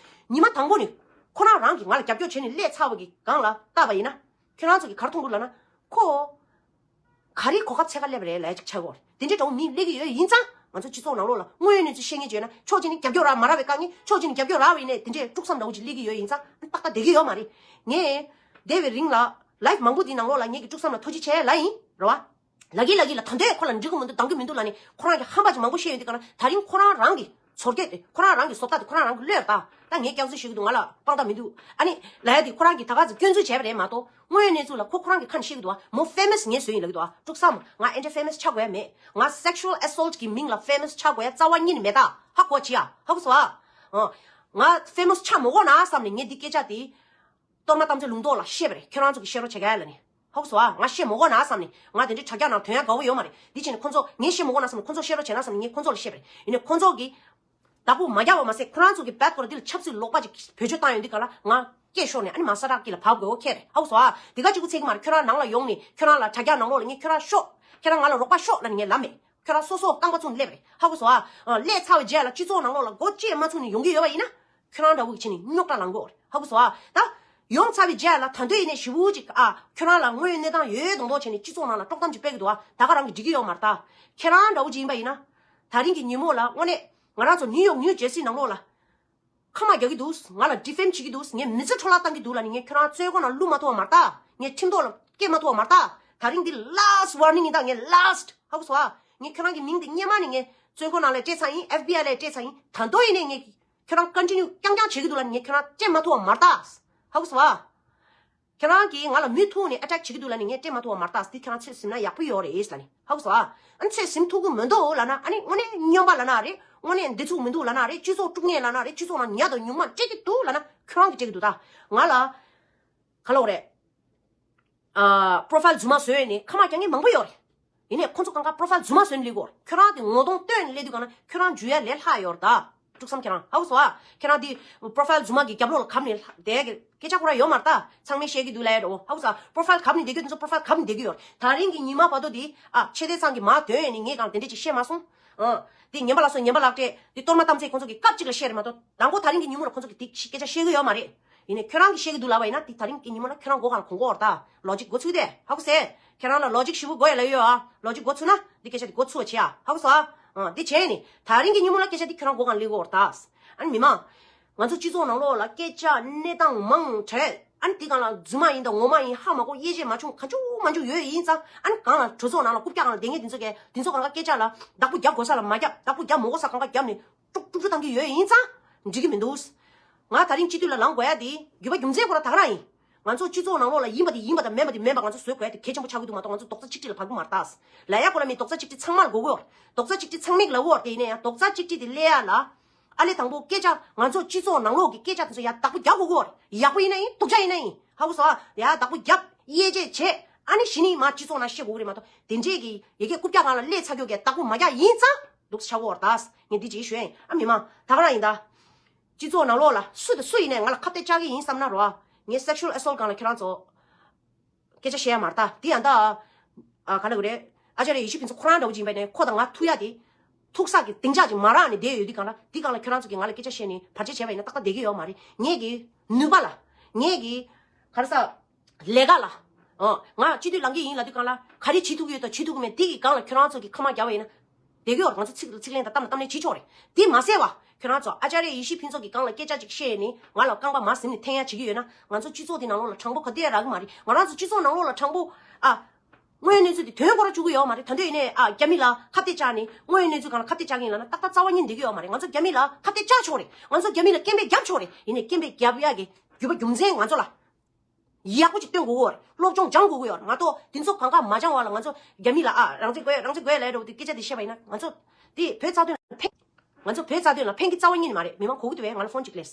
ཉི་མ་དང་པོ་ནི། ཁོ་རང་རང་གིས་ང་ལ་རྒྱབ་སྐྱོར་བྱས་ནས་སླེབས་ཚར་བ་གི་སྒང་ལ་བལྟས་པ་ཡིན་ན། ཁྱོད་རང་ཚོ་གིས་ག་རེ་མཐོང་གི་འདུག་ལབ་ན། ཁོ། ག་རེ་གོ་སྐབས་འཚོལ་ག་སླེབས་པ་རེད་ལབ་ཅིག་ཆགས་ཀྱི་ཡོད་རེད། དེ་འདྲའི་འདྲ་བོ་མི་སླེབས་ཀྱི་ཡོད་ཡིན་ཙང་ང་ཚོ་སྤྱི་ཚོགས་ནང་ལོགས་ལ་དངོས་ཡོད་གནས་ཚུལ་བཤད་མཁན་ཅིག་ཡོད་ན་ཕྱོགས་གཅིག་ནས་རྒྱབ་སྐྱོར་རག་མ་རག་པའི་དཀའ་ངལ། ཕྱོགས་གཅིག་ནས་རྒྱབ་སྐྱོར་རག་པ་ཡིན་ནའི་དེ་འདྲའི་དཀྲུག་མཚམས་འདྲ་བོ་ཅིག་སླེབས་ཀྱི་ཡོད་ཡིན་ཙང་ཏག་ཏག་བསྡད་ཀྱི་ཡོད་མ་རེད། ངས་འདས་པའི་རིང་ལ་ལའིབ་མང་པོ་འདིའི་ནང་ལོགས་ལ་ངེད་ཀྱི་དཀྲུག་མཚམས་ལ་ཐུགས་རྗེ་ཆེ་ལབ་ཡིན་རེད་བ། ལབ་ཀྱི་ལབ་ཀྱི་ལ་ད་འདོད་ཁོ་ལ་འགྲིག་གི་མི་འདུག་འདང་གི་མི་འདུག་ལབ་ནས་ཁོ་རང་གི་ཧམ་པ་ཅིག་མང་པོ་བཤད་ཡོང་དུས་གང་ལ་ད་རིང་ཁོ་རང་རང་གི་ཚོར་སྐྱེད་དེ་ཁོ་རང་རང་གི་བཟོ་ལྟ་དེ་ཁོ་རང་རང་གི་བློས་ད། ད་ངས་སྐྱག་རྫུན་བཤད་ཀྱི་འདུག་ང་ལ་དཔང་རྟགས་མི་འདུག་ཨ་ནི་ལབ་ཡ་དེ་ཁོ་རང་གི་ད་ག་ཚོད་སྐྱོན་འཛུགས་བྱས་པ་རེད་མ་གཏོགས་དངོས་ཡོད་གནས་ཚུལ་ལ་ཁོ་ཁོ་རང་གི་ཁ་ནས་བཤད་ཀྱི་འདུག་བ། མོ་ཕེ་མ་སི་ངས་བཟོས་ཡིན་ལབ་ཀྱི་འདུག་བ། དཀྲུག་མཚམས་ང་ཨེ་འདྲ་ཕེ་མ་སི་ཆགས་དགོས་ཡ་མེད། ང་སེག་ཤུ་ཨལ་ཨེ་སོལ་ཊི་གི་མིང་ལ་ཕེ་མ་སི་ཆགས་དགོས་ཡ་རྩ་བ་ཉིད་ནས་མེད་ད། ཧ་གོ་བྱེད་ཡ། ཧ་གོ་སོང་ཨ། ང་ཕེ་མ་སི་ཆགས་མི་དགོས་ན་བསམ་ནས་ངས་འདི་སྐད་ཆ་དེ། གཏོར་མ་དམ་ཚིག་ལུང་རྟོགས་ལ་བཤད་པ་རེད། ཁྱོད་རང་ཚོ་གིས་བཤད་རོགས་བྱེད་ག་ལབ་ནས། ཧོབ་སོ་ཨ། ང་བཤད་མི་དགོས་ན་བསམ་ནས་ང་དེ་འདྲའི་དྲ་རྒྱ་ནང་ཐོན་ཡ་དགའ་བོ་ཡོད་མ་རེད། འདི་བྱས་ནས་ཁོ་ཚོ་ངས་བཤད་མི་དགོས་ན་བསམ་ནས་ཁོ་ཚོ་བཤད་རོགས་བྱེད་ན་བསམ་ནས་ངས་ཁོ་ཚོ་ལ་བཤད་པ་རེད། ཡིན་ནའི་ཁོ་ཚོ་གིས་བདག་པོ་མ་རྒྱག་པ་མ་ཟད་ཁོ་རང་ཚོ་གིས་བད་ཀོ་ར་འདི་ལ་ཆབ་སྲིད་ལོག་པ་ཅིག་བེད་སྤྱོད་བཏང་ཡོང་དུས་ག་ལ་ང་སྐད་ཤོར་ནས་ཨ་ནི་མ་ས་རག་གི་ལ་བབ་དགོས་ཁེ་རེད། ཧོབ་སོ་ཨ། དེ་ག་གཅིག་པུ་ཚད་ཀྱི་མ་རེད། ཁྱོད་རང་ནང་ལ་ཡོང་ནས་ཁྱོད་རང་ལ་དྲ་རྒྱ་ནང་ལོགས་ལ་ངས་ཁྱོད་རང་ཤོག་ཁྱོད་རང་ང་ལ་རོགས་པ་ཤོག་ལབ་ནས་ངས་ལབ་མེད། ཁྱོད་རང་སོ་སོ་རྐང་པ་བཙུགས་ནས་སླེབས་རེད། ཧ་གོ་སོང་ཨ། སླེབས་ཚར་བའི་རྗེས་ལ་སྤྱི་ཚོགས་ནང་ལོགས་ལ་སྒོ་ཕྱེ་མ་ཚུགས་ནས་ཡོང་གི་ཡོད་པ་ཡིན་ན། ཁྱོད་རང་འདྲ་བོ་གི་བྱས་ནས་རྙོག་དྲ་ལངས་དགོས་རེད། ཧ་གོ་སོང་ཨ། ད། ཡོང་ཚར་བའི་རྗེས་ལ་ད་དུང་ཡིན་ནའི་ཞེ་པོ་ཅིག་ཨ་ཁྱོད་རང་ལ་དངོས་ཡོད་གནས་སྟངས་ཡོད་ཡོད་མདོག་མདོག་བྱས་ནས་སྤྱི་ཚོགས་ནང་ལ་དཀྲོག་གཏམ་ཅིག་སྤེལ་གི་འདུག་ཨ། ད་ག་རང་གི་འགྲིག་གི་ཡོད་མ་རེད་ད། ཁྱེད་རང་འདྲ་བོ་ཅིག་ཡིན་པ་ཡིན་ན། ད་རིང་གི་ཉིན་མོ་ལ་དངོས་གནས་ང་རང་ཚོ་ནིའུ་ཡོག་ནིའུ་ཇར་སི་ནང་ལོགས་ལ། ཁ་མ་རྒྱག་གི་འདུག་ང་ལ་ཌི་ཕེམ་བྱེད་ཀྱི་འདུག་ངས་མི་ཚེ་འཕྲོ་བརླག་བཏང་གི་འདུག་ལབ་ནས་ངས་ཁྱོད་རང་བཙོན་ཁང་ནང་བླུག་མ་ཐུབ་པ་མ་རེད་ད། ངས་ཁྲིམས་ཐོག་ལ་སྐྱེལ་མ་ཐུབ་པ་མ་རེད་ད། ད་རིང་འདི་ལཱསི་ཊི་ཝར་ནིང་ཡིན་ད། ངས་ལཱསི་ཊི་ཧ་གོ་སོང་ཨ། ངས་ཁྱོད་རང་གི་མིང་འདི་སྔོན་མ་ནས་ངས་བཙོན་ཁང་ནང་ལ་སྤྲད་ཚར་ཡིན། ཨེཕ་བི་ཨའི་ལ་སྤྲད་ཚར་ཡིན། ད་དུང་ཡིན་ནའི་ངས་ཁྱོད་རང་ཀོན་ཊི་ནིའུ་རྐྱང་རྐྱང་བྱེད་ཀྱི་འདུག་ལབ་ནས་ངས་ཁྱོད་རང་སྤྲད་མ་ཐུབ་པ་མ་རེད་ད། ཧ་གོ་སོང་ཨ། ཁྱེད་རང་གིས་ང་ལ་མུ་མཐུད་ནས་ཨ་ཊེག་བྱེད་ཀྱི་འདུག་ལབ་ནས་ངས་སྤྲད་མ་ཐུབ་པ་མ་རེད་ད། འདི་ཁྱེད་རང་ཚོས་ཟིན་ན་ཡག་པོ་ཡོད་རེད་ལབ་ནས་ཧ་གོ་སོང་ཨ། ཨ་ནི་ཚོས་ཟིན་ཐུབ་ཀྱི་མི་འདུག་ལབ་ན། ཨ་ནི་དངོས་གནས་སྨྱོན་པ་ལབ་ན་རེད། དངོས་གནས་བདེ་ཚུགས་མི་འདུག་ལབ་ན་རེད། སྤྱི་ཚོགས་དཀྲུག་མཁན་ལབ་ན་རེད། སྤྱི་ཚོགས་ནང་ཉ་དང་ཉུང་མ་སྤྲད་ཀྱི་འདུག་ལབ་ན་ཁྱོད་རང་གིས་སྤྲད་ཀྱི་འདུག་ད། ང་ལ་ག་ལབ་དགོས་རེད། ཨ་པོ་རོ་ཕའིལ་རྫུན་མ་བཟོས་ནས་ཁ་མ་རྒྱག་མཁན་མང་པོ་ཡོད་རེད། ཡིན་ནའི་ཁོང་ཚོ་གང་ག་པོ་རོ་ཕའིལ་རྫུན་མ་བཟོས་ནས་སླེབས་ཀྱི་ཡོད་རེད། ཁྱོད་རང་དེ་ངོ་གདོང་སྟོན་ནས་སླེབས་དུས་གང་ན་ཁྱོད་རང་འཇུ་ཡ་ལས་ལྷག་ཡོད་རེད་ད། དཀྲུག་གསུམ་ཁྱེད་རང་ཧ་གོ་སོང་ཨ། ཁྱེད་རང་དེ་པོ་རོ་ཕའིལ་རྫུན་མ་གི་རྒྱབ་ལོགས་ལ་གབ་ནས་ལྷ་བསྡད་ཀྱི་སྐད་ཆ་ཁོ་རང་ཡོད་མ་རེད་ད། ཚང་མས་བཤད་ཀྱི་འདུག་ལབ་ཡ་འགྲོ་ཧ་གོ་སོང་ཨ། པོ་རོ་ཕའིལ་གབ་ནས་བསྡད་ཀྱི་འདུག་ཚོ་པོ་རོ་ཕའིལ་གབ་ནས་བསྡད་ཀྱི་ཡོད་རེད། ད་རིང་གི་ཉི་མ་བར་དུ་དེ་ཨ་ཆེ་བསྟན་ཚང་གི་མ་དོན་ཡོད་ནས་ངས་གང་དེ་འདྲས་ཅིག་བཤད་མ་སོང་། ཨ། དེ་ངན་པ་ལ་སོ་ངན་པ་ལག་སྤྲད་དེ་གཏོར་མ་གཏམ་ཚེ་ཁོང་ཚོ་གི་སྐབས་གཅིག་ལ་བཤད་རེད་མ་གཏོགས་དང་པོ་ད་རིང་གི་ཉིན་མོ་ལ་ཁོང་ཚོ་གི་དེ་སྐད་ཆ་བཤད་གི་ཡོད་མ་རེད། ཡིན་ནའི་ཁྱོད་རང་གིས་བཤད་ཀྱི་འདུག་ལབ་པ་ཡིན་ན་དེ་ད་རིང་གི་ཉིན་མོ་ན་ཁྱོད་རང་མགོ་གང་གོང་གོ་བར་ད། ལོ་ཇིག་མགོ་ཚུགས་དེ་ཧ་གོ་སེ། ཁྱེད་རང་ལ་ལོ་ཇིག་ཞིབ་པོ་དགོས་ཡ་ལ་ཡོད་ཨ། ལོ་ཇིག་མགོ་ཚུགས་ན་འདི་སྐད་ཆ་དེ་མགོ་ཚུགས་པ་བྱེད་ཨ། ཧ་གོ་སོང་ཨ། འདི་བྱས་ནི་ད་རིང་གི་ཉིན་མོ་ལ་སྐད་ཆ་དེ་ཁྱོད་རང་མགོ་གང་ལེགས་གོ་བར་ད། ཨ་ནི་མི་མང་། ང་ཚོ་སྤྱི་ཚོགས་ནང་ལོགས་ལ་སྐད་ཆ་གནས་སྟངས་མང་དྲགས། ཨ་ནི་དེ་གང་ལ་རྫུན་མ་ཡིན་དང་ངོ་མ་ཡིན་ཧ་མ་གོ་དབྱེ་འབྱེད་མ་བྱུང་གང་བྱུང་མ་བྱུང་ཡོད་ཡིན་ཙང་ཨ་ནི་གང་ལ་གྲོས་ཚོགས་ནང་ལ་རྐུབ་བཀྱག་གང་ལ་བསྡད་མཁན་དེ་ཚོ་གས་དེ་ཚོ་གང་ག་སྐད་ཆ་ལ་བདག་པོ་རྒྱབ་དགོས་ས་ལ་མ་རྒྱབ། བདག་པོ་རྒྱབ་མ་དགོས་ས་གང་ག་རྒྱབ་ནས་དཀྲུག་དཀྲུག་བཏང་གི་ཡོད་ཡིན་ཙང་འགྲིག་གི་མི་འདུག་ང་ད་རིང་སྤྱི་འཐུས་ལ་ལངས་དགོས་ཡ་དེ་རྒྱུ་པ་རྒྱུ་མཚན་ཁོ་ར་ད་ག་རང་ཡིན། ང་ཚོ་སྤྱི་ཚོགས་ནང་ལོགས་ལ་ཡིན་པ་དེ་ཡིན་པ་དང་མིན་པ་དེ་མིན་པ་ང་ཚོ་བཟོ་དགོས་ཡ་དེ་གལ་ཆེན་པོ་ཆགས་ཀྱི་འདུག་མ་གཏོགས་ང་ཚོ་རྡོག་རྩ་གཅིག་སྒྲིལ་ལ་བབས་ཀྱི་མ་རེད་ད། ལབ་ཡ་ཁོ་ར་མི་རྡོག་རྩ་གཅིག་སྒྲིལ་ཚང་མ་ལ་དགོས་ཀྱི་ཡོད་རེད། རྡོག་རྩ་གཅིག་སྒྲིལ་ཚང་མས་ལབ་ཀྱི་ཡོད་རེད། དེ་ཡིན་ན་ཡང་རྡོག་རྩ་གཅིག་སྒྲིལ་དེ་སླེབས་ཡ་ལ་ཨ་ལས་དང་པོ་སྐད་ཆ་ང་ཚོ་སྤྱི་ཚོགས་ནང་ལོགས་ཀྱི་སྐད་ཆ་དེ་ཚོ་ཡ་བདག་པོ་རྒྱག་དགོས་ཀྱི་ཡོད་རེད། ཡག་པོ་ཡིན་ན་ཡིན་སྡུག་ཅག་ཡིན་ན་ཡིན་ཧ་གོ་སོང་ཨ། ཡ་བདག་པོ་རྒྱབ་དབྱེ་འབྱེད་བྱས་ཨ་ནི་གཞི་ནས་མ་སྤྱི་ཚོགས་ནང་བཤད་དགོས་ཀྱི་རེད་མ་གཏོགས་དེ་འདྲས་ཀྱི་ཡ་གི་རྐུབ་བཀྱག་སྒང་ལ་སླེབས་ཚར་རྒྱུ་གི་བདག་པོ་མ་རྒྱག་ཡིན་ཙང་སྡུག་ཅག་ཆགས་ཀྱི་ཡོད་རེད་ད། ངས་འདི་ཅིག་ཞུ་ཡ་ཡིན་ཨ་མི་མང་ད་ག་རང་ཡིན་ད། སྤྱི་ཚོགས་ནང་ལོགས་ལ་སུ་དང་སུ་ཡིན་ནའི་ང་ལ་ཁ་གཏད་བཅག་གི་ཡིན་བསམ་ན་རོ། ངས་སེག་ཤུ་ཨལ་ཨེ་སོལ་སྒང་ལ་ཁྱེད་རང་ཚོ་སྐད་ཆ་བཤད་ཡ་མ་རེད་ད། འདི་ཡང་ད་ཨ་ག་ལ་གི་རེད། ཨ་ཅར་ཡེ་ཤེས་ཕུན་ཚོགས་ཁོ་རང་འདྲ་བོ་ཅིག་ཡིན་པ་ནས་ཁོ་དང་ང་ཐུག་ཡ་དེ་ཐུག་ས་གི་སྡིངས་ཆ་ཅིག་མ་རག་ནས་བསྡད་ཡོད་དུས་སྒང་ལ་འདི་སྒང་ལ་ཁྱེད་རང་ཚོ་གིས་ང་ལ་སྐད་ཆ་བཤད་ནས་བར་ཆད་བྱས་པ་ཡིན་ན་ཏག་ཏག་བསྡད་ཀྱི་ཡོད་མ་རེད། ངེད་ཀྱི་ནུས་པ་ལ་ངེད་ཀྱི་ག་རེ་ཟ། ལས་ཀ་ལ། ཨོ། ང་སྤྱི་འཐུས་ལངས་ཀྱི་ཡིན་ལབ་དུས་སྒང་ལ་ག་རེ་བྱེད་ཐུབ་ཀྱི་ཡོད་དང་བྱེད་ཐུབ་ཀྱི་མེད་དེ་གི་སྒང་ལ་ཁྱོད་རང་ཚོ་གིས་ཁ་མ་རྒྱག་པ་ཡིན་ན། བསྡད་ཀྱི་ཡོད་རེད། ང་ཚོ་ཚིག་ཚིག་ལན་དང་གཏམ་ལ་གཏམ་ལན་བྱེད་ཆོག་རེད། དེ་མ་ཟད་བ། ཁྱོད་རང་ཚོ་ཨ་ཅར་ཡེ་ཤེས་ཕུན་ཚོགས་ཀྱི་སྒང་ལ་སྐད་ཆ་ཅིག་བཤད་ནས་ང་ལ་རྐང་པ་མར་ཟིན་ནས་འཐེན་ཡ་བྱེད་ཀྱི་ཡོད་ན་ང་ཚོ་སྤྱི་ཚོགས་དེ་ནང་ལོགས་ལ་དྲང་པོ་ག་དུས་ཡང་རག་གི་མ་རེད། ང་རང་ཚོ་སྤྱི་ཚོགས་ནང་ལོགས་ལ་དྲང་པོ་ཨ། དངོས་ཡོད་གནས་ཚུལ་དེ་དོན་ཁོ་རང་འཇུག་གི་ཡོད་མ་རེད། ད་དུང་ཡིན་ནའི་ཨ་རྒྱ་མི་ལ་ཁ་གཏད་བཅག་ནས་དངོས་ཡོད་གནས་ཚུལ་སྒང་ལ་ཁ་གཏད་བཅག་གི་ཡིན་ལབ་ན་ཏག་ཏག་རྩ་བ་ཉིད་འགྲིག་གི་ཡོད་མ་རེད། ང་ཚོ་རྒྱ་མི་ལ་ཁ་གཏད་བཅག་ཆོག་རེད། ང་ཚོ་རྒྱ་མི་ལ་སྐད་འབོད་རྒྱབ་ཆོག་རེད། ཡིན་ནའི་སྐད་འབོད་རྒྱབ་ཡ་གི་རྒྱུ་པ་རྒྱུ་མཚན་ང་ཚོ་ལ་ཡག་པོ་ཅིག་སྟོན་དགོས་ཀྱི་ཡོད་རེད། སློབ་སྦྱོང་སྦྱང་དགོས་ཀྱི་ཡོད་རེད། མ་གཏོགས་དེ་ཚོ་གང་ག་མ་སྦྱང་བ་ལ་ང་ཚོ་རྒྱ་མི་ལ་ཨ་རང་བཙན་དགོས་རང་བཙན་དགོས་ལབ་འགྲོ་དུས་སྐད་ཆ་དེ་བཤད་པ་ཡིན་ན་ང་ཚོ་དེ་བོད་རྩ་དོན་ལ་ཕན། ང་ཚོ་བོད་རྩ་དོན་ལ་ཕན་གྱི་རྩ་བ་ཉིད་ནས་མ་རེད། མི་མང་གོ་གི་འདུག་པས། ང་ལ་ཕོན་ཅིག་ལས།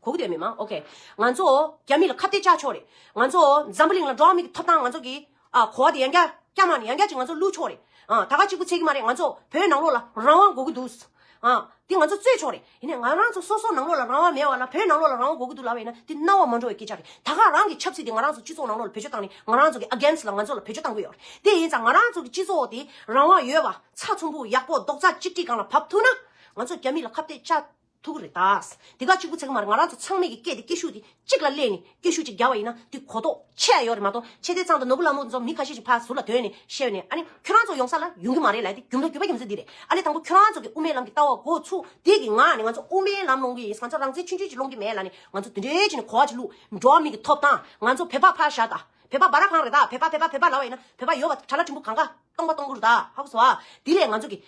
གོ་གི་འདུག་མི་མང་། ཨོ་ཁེ། ང་ཚོ་རྒྱ་མི་ལ་ཁ་གཏད་བཅག་ཆོག་རེད། ང་ཚོ་འཛམ་བུ་གླིང་ལ་འགྲོ་བ་མི་གི་ཐོབ་ཐང་ང་ཚོ་གི་ཨ་གོ་བ་དེ་ཡང་བསྐྱར་བསྐྱར་མ་ནས་ཡང་བསྐྱར་ཅིག་ང་ཚོ་བླུག་ཆོག་རེད། ཨ་ད་ག་གཅིག་པུ་ཚད་ཀྱི་མ་རེད། ང་ཚོ་བོད་ནང་ལོགས་ལ་རང་དབང་དགོས་ཀྱི་འདུག་ཨ་དེ་ང་ཚོ་རྩོད་ཆོག་རེད། ཡིན་ནའི་ང་རང་ཚོ་སོ་སོ་ནང་ལོགས་ལ་རང་དབང་མེད་པ་ལ་བོད་ནང་ལོགས་ལ་རང་དབང་དགོས་ཀྱི་འདུག་ལབ་པ་ཡིན་ན་དེ་རྣ་བ་མ་འགྲོ་བའི་སྐད་ཆ་རེད། ད་ག་རང་གི་ཆབ་སྲིད་དེ་ང་རང་ཚོ་སྤྱི་ཚོགས་ནང་ལོགས་ལ་བེད་སྤྱོད་བཏང་ནས་ང་རང་ཚོ་གི་against ལ་ང་ཚོ་ལ་བེད་སྤྱོད་བཏང་གི་ཡོད་རེད། དེ་ཡིན་ཙང་ང་རང་ཚོ་གི་སྤྱི་ཚོགས་དེ་རང་དབང་ཡོད་པ་ཚགས་ཚུད་པོ་ཡག་པོ་རྡོག་རྩ་གཅིག་སྒྲིལ་སྒང་ལ་བབས་ཐུབ་ན་ང་ཚོ་རྒྱ་མི་ལ་ཁ་གཏད་བཅག་ཐུབ་ཀྱི་རེད་ད། དེ་ག་གཅིག་པུ་ཚད་ཀྱི་མ་རེད། ང་རང་ཚོ་ཚང་མས་ཀྱི་སྐད་དེ་སྐད་ཤུགས་དེ་གཅིག་ལ་སླེབས་ནས་སྐད་ཤུགས་གཅིག་རྒྱབ་པ་ཡིན་ན་དེ་གོ་རྟོགས་ཆེ་ཡ་ཡོད་རེད་མ་གཏོགས་ཆེ་དེ་ཚང་དང་ནོར་བུ་ལྷ་མོ་ཚོ་མི་ཁ་ཤས་ཤིག་ཕར་ཟུར་ལ་དོན་ནས་བཤད་ནས་ཨ་ནི་ཁྱོད་རང་ཚོ་ཡོང་ས་ལ་ཡོང་གི་མ་རེད་ལབ་དེ་རྒྱུ་མཚན་རྒྱུ་མཚན་དེ་རེད། ཨ་ནི་དང་པོ་ཁྱོད་རང་ཚོ་གི་དབུ་མའི་ལམ་གྱི་ལྟ་བ་འགོ་ཚུགས་དེ་གི་ངང་ནས་ང་ཚོ་དབུ་མའི་ལམ་སློང་གི་ཡིན། ང་ཚོ་རང་བཙན་ཆུང་ཆུང་ཅིག་སློང་གི་མེད་ལབ་ནས་ང་ཚོ་དེ་འདྲའི་བྱས་ནས་གོ་བ་ཅིག་བླུགས། འགྲོ་བ་མི་གི་ཐོབ་ཐང་ང་ཚོ་བོད་པ་ཕར་བཞག་ད། བོད་པ་སྦ་ར་གང་རེད་ད། བོད་པ་བོད་པ་བོད་པ་ལབ་པ་ཡིན་ན་བོད་པ་ཡོད་པ་གྲྭ་ལ་ཕྲན་བུ་གང་ག་སྟོང་པ་སྟོང་གི་རེད་ད། ཧ་གོ་སོང་ཨ། དེ་ལས་ང་ཚོ་གི་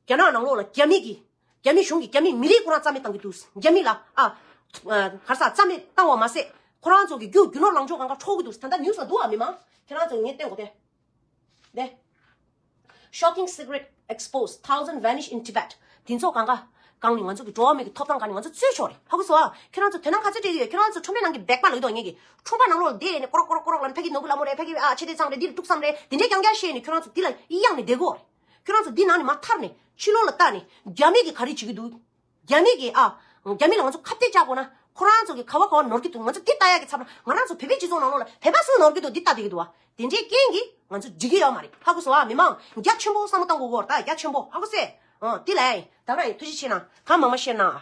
རྒྱ་ནག་ནང་ལོགས་ལ་རྒྱ་མི་གི་རྒྱ་མི་གཞུང་གི་རྒྱ་མི་མི་རིགས་ཁོ་རང་རྩ་མེད་བཏང་གི་འདུག་རྒྱ་མི་ལ་ཨ་ག་རེ་ཟ་རྩ་མེད་བཏང་བ་མ་ཟད་ཁོ་རང་ཚོ་གི་རྒྱུ་རྒྱུ་ནོར་ལངས་ཕྱོགས་གང་ག་འཕྲོག་གི་འདུག་ད་ལྟ་ནིའུ་སི་ལ་འདུག་ཨ། མི་མང་ཁྱེད་རང་ཚོ་ངས་བསྟན་དགོས་ཏེ། ནས། Shocking secret exposed, thousand vanish in Tibet. དེ་ཚོ་གང་ག་གང་ནས་ང་ཚོ་གི་འགྲོ་བ་མི་གི་ཐོབ་ཐང་གང་ནས་ང་ཚོ་རྩོད་ཆོག་རེད། ཧ་གོ་སོང་ཨ། ཁྱེད་རང་ཚོ་དོ་སྣང་ག་ཚོད་སྤྲད་ཀྱི་ཡོད། ཁྱེད་རང་ཚོ་ཁྲོམ་རའི་ནང་གི་སྦལ་པ་ལབ་ཀྱི་འདུག་ངེད་ཀྱི་ཁྲོམ་པ་ནང་ལོགས་ལ་བསྡད་ནས་ཀོ་རོག་ཀོ་རོག་ཀོ་རོག་ལབ་ནས་ཕ་གི་ནོར་བུ་ལྷ་མོ་རེད། ཕ་གི་ཨ་ཆེ་བསྟན་ཚང་རེད། འདི་ལ་དཀྲུག་བསམ་རེད། དེ་འདྲའི་རྐྱང་རྐྱང་བཤད་ནས་ཁྱེད་རང་ཚོ་འདི་ལ་གཡང་ནས་བསྡད་དགོས་རེད། ཁྱེད་རང་ཚོ་འདི་ནང་ནས་མར་ཐར་ནས་ཕྱི་ལོགས་ལ་ལྟ་ནས་རྒྱ་མི་གིས་ག་རེ་བྱེད་ཀྱི་འདུག་རྒྱ་མི་གིས་ཨ། རྒྱ་མི་ལ་ང་ཚོ་ཁ་གཏད་བཅག་དགོས་ན་ཁོ་རང་ཚོ་གིས་ག་བ་ག་བ་ནོར་གྱི་འདུག་ང་ཚོ་དེ་ལྟ་ཡག་གི་ཚབ་ལ་ང་རང་ཚོ་བོད་པའི་སྤྱི་ཚོགས་ནང་ལོགས་ལ་བོད་པ་སུ་ནོར་གྱི་འདུག་འདི་ལྟ་བསྡད་ཀྱི་འདུག་བ། དེ་འདྲའི་རྐྱེན་གྱིས་ང་ཚོ་འགྲིག་གི་ཡོད་མ་རེད། ཧ་གོ་སོང་ཨ། མི་མང་རྒྱ་ཆེན་པོ་བསམ་བློ་བཏང་དགོས་ཀྱི་ཡོད་རེད་ད། རྒྱ་ཆེན་པོ་ཧ་གོ་སོང་ཨ། དེ་ལ་ད་ག་རང་ཡིན། ཐུགས་རྗེ་ཆེ་གནང་། གང་མང་མང་བཤད་གནང་ཨ།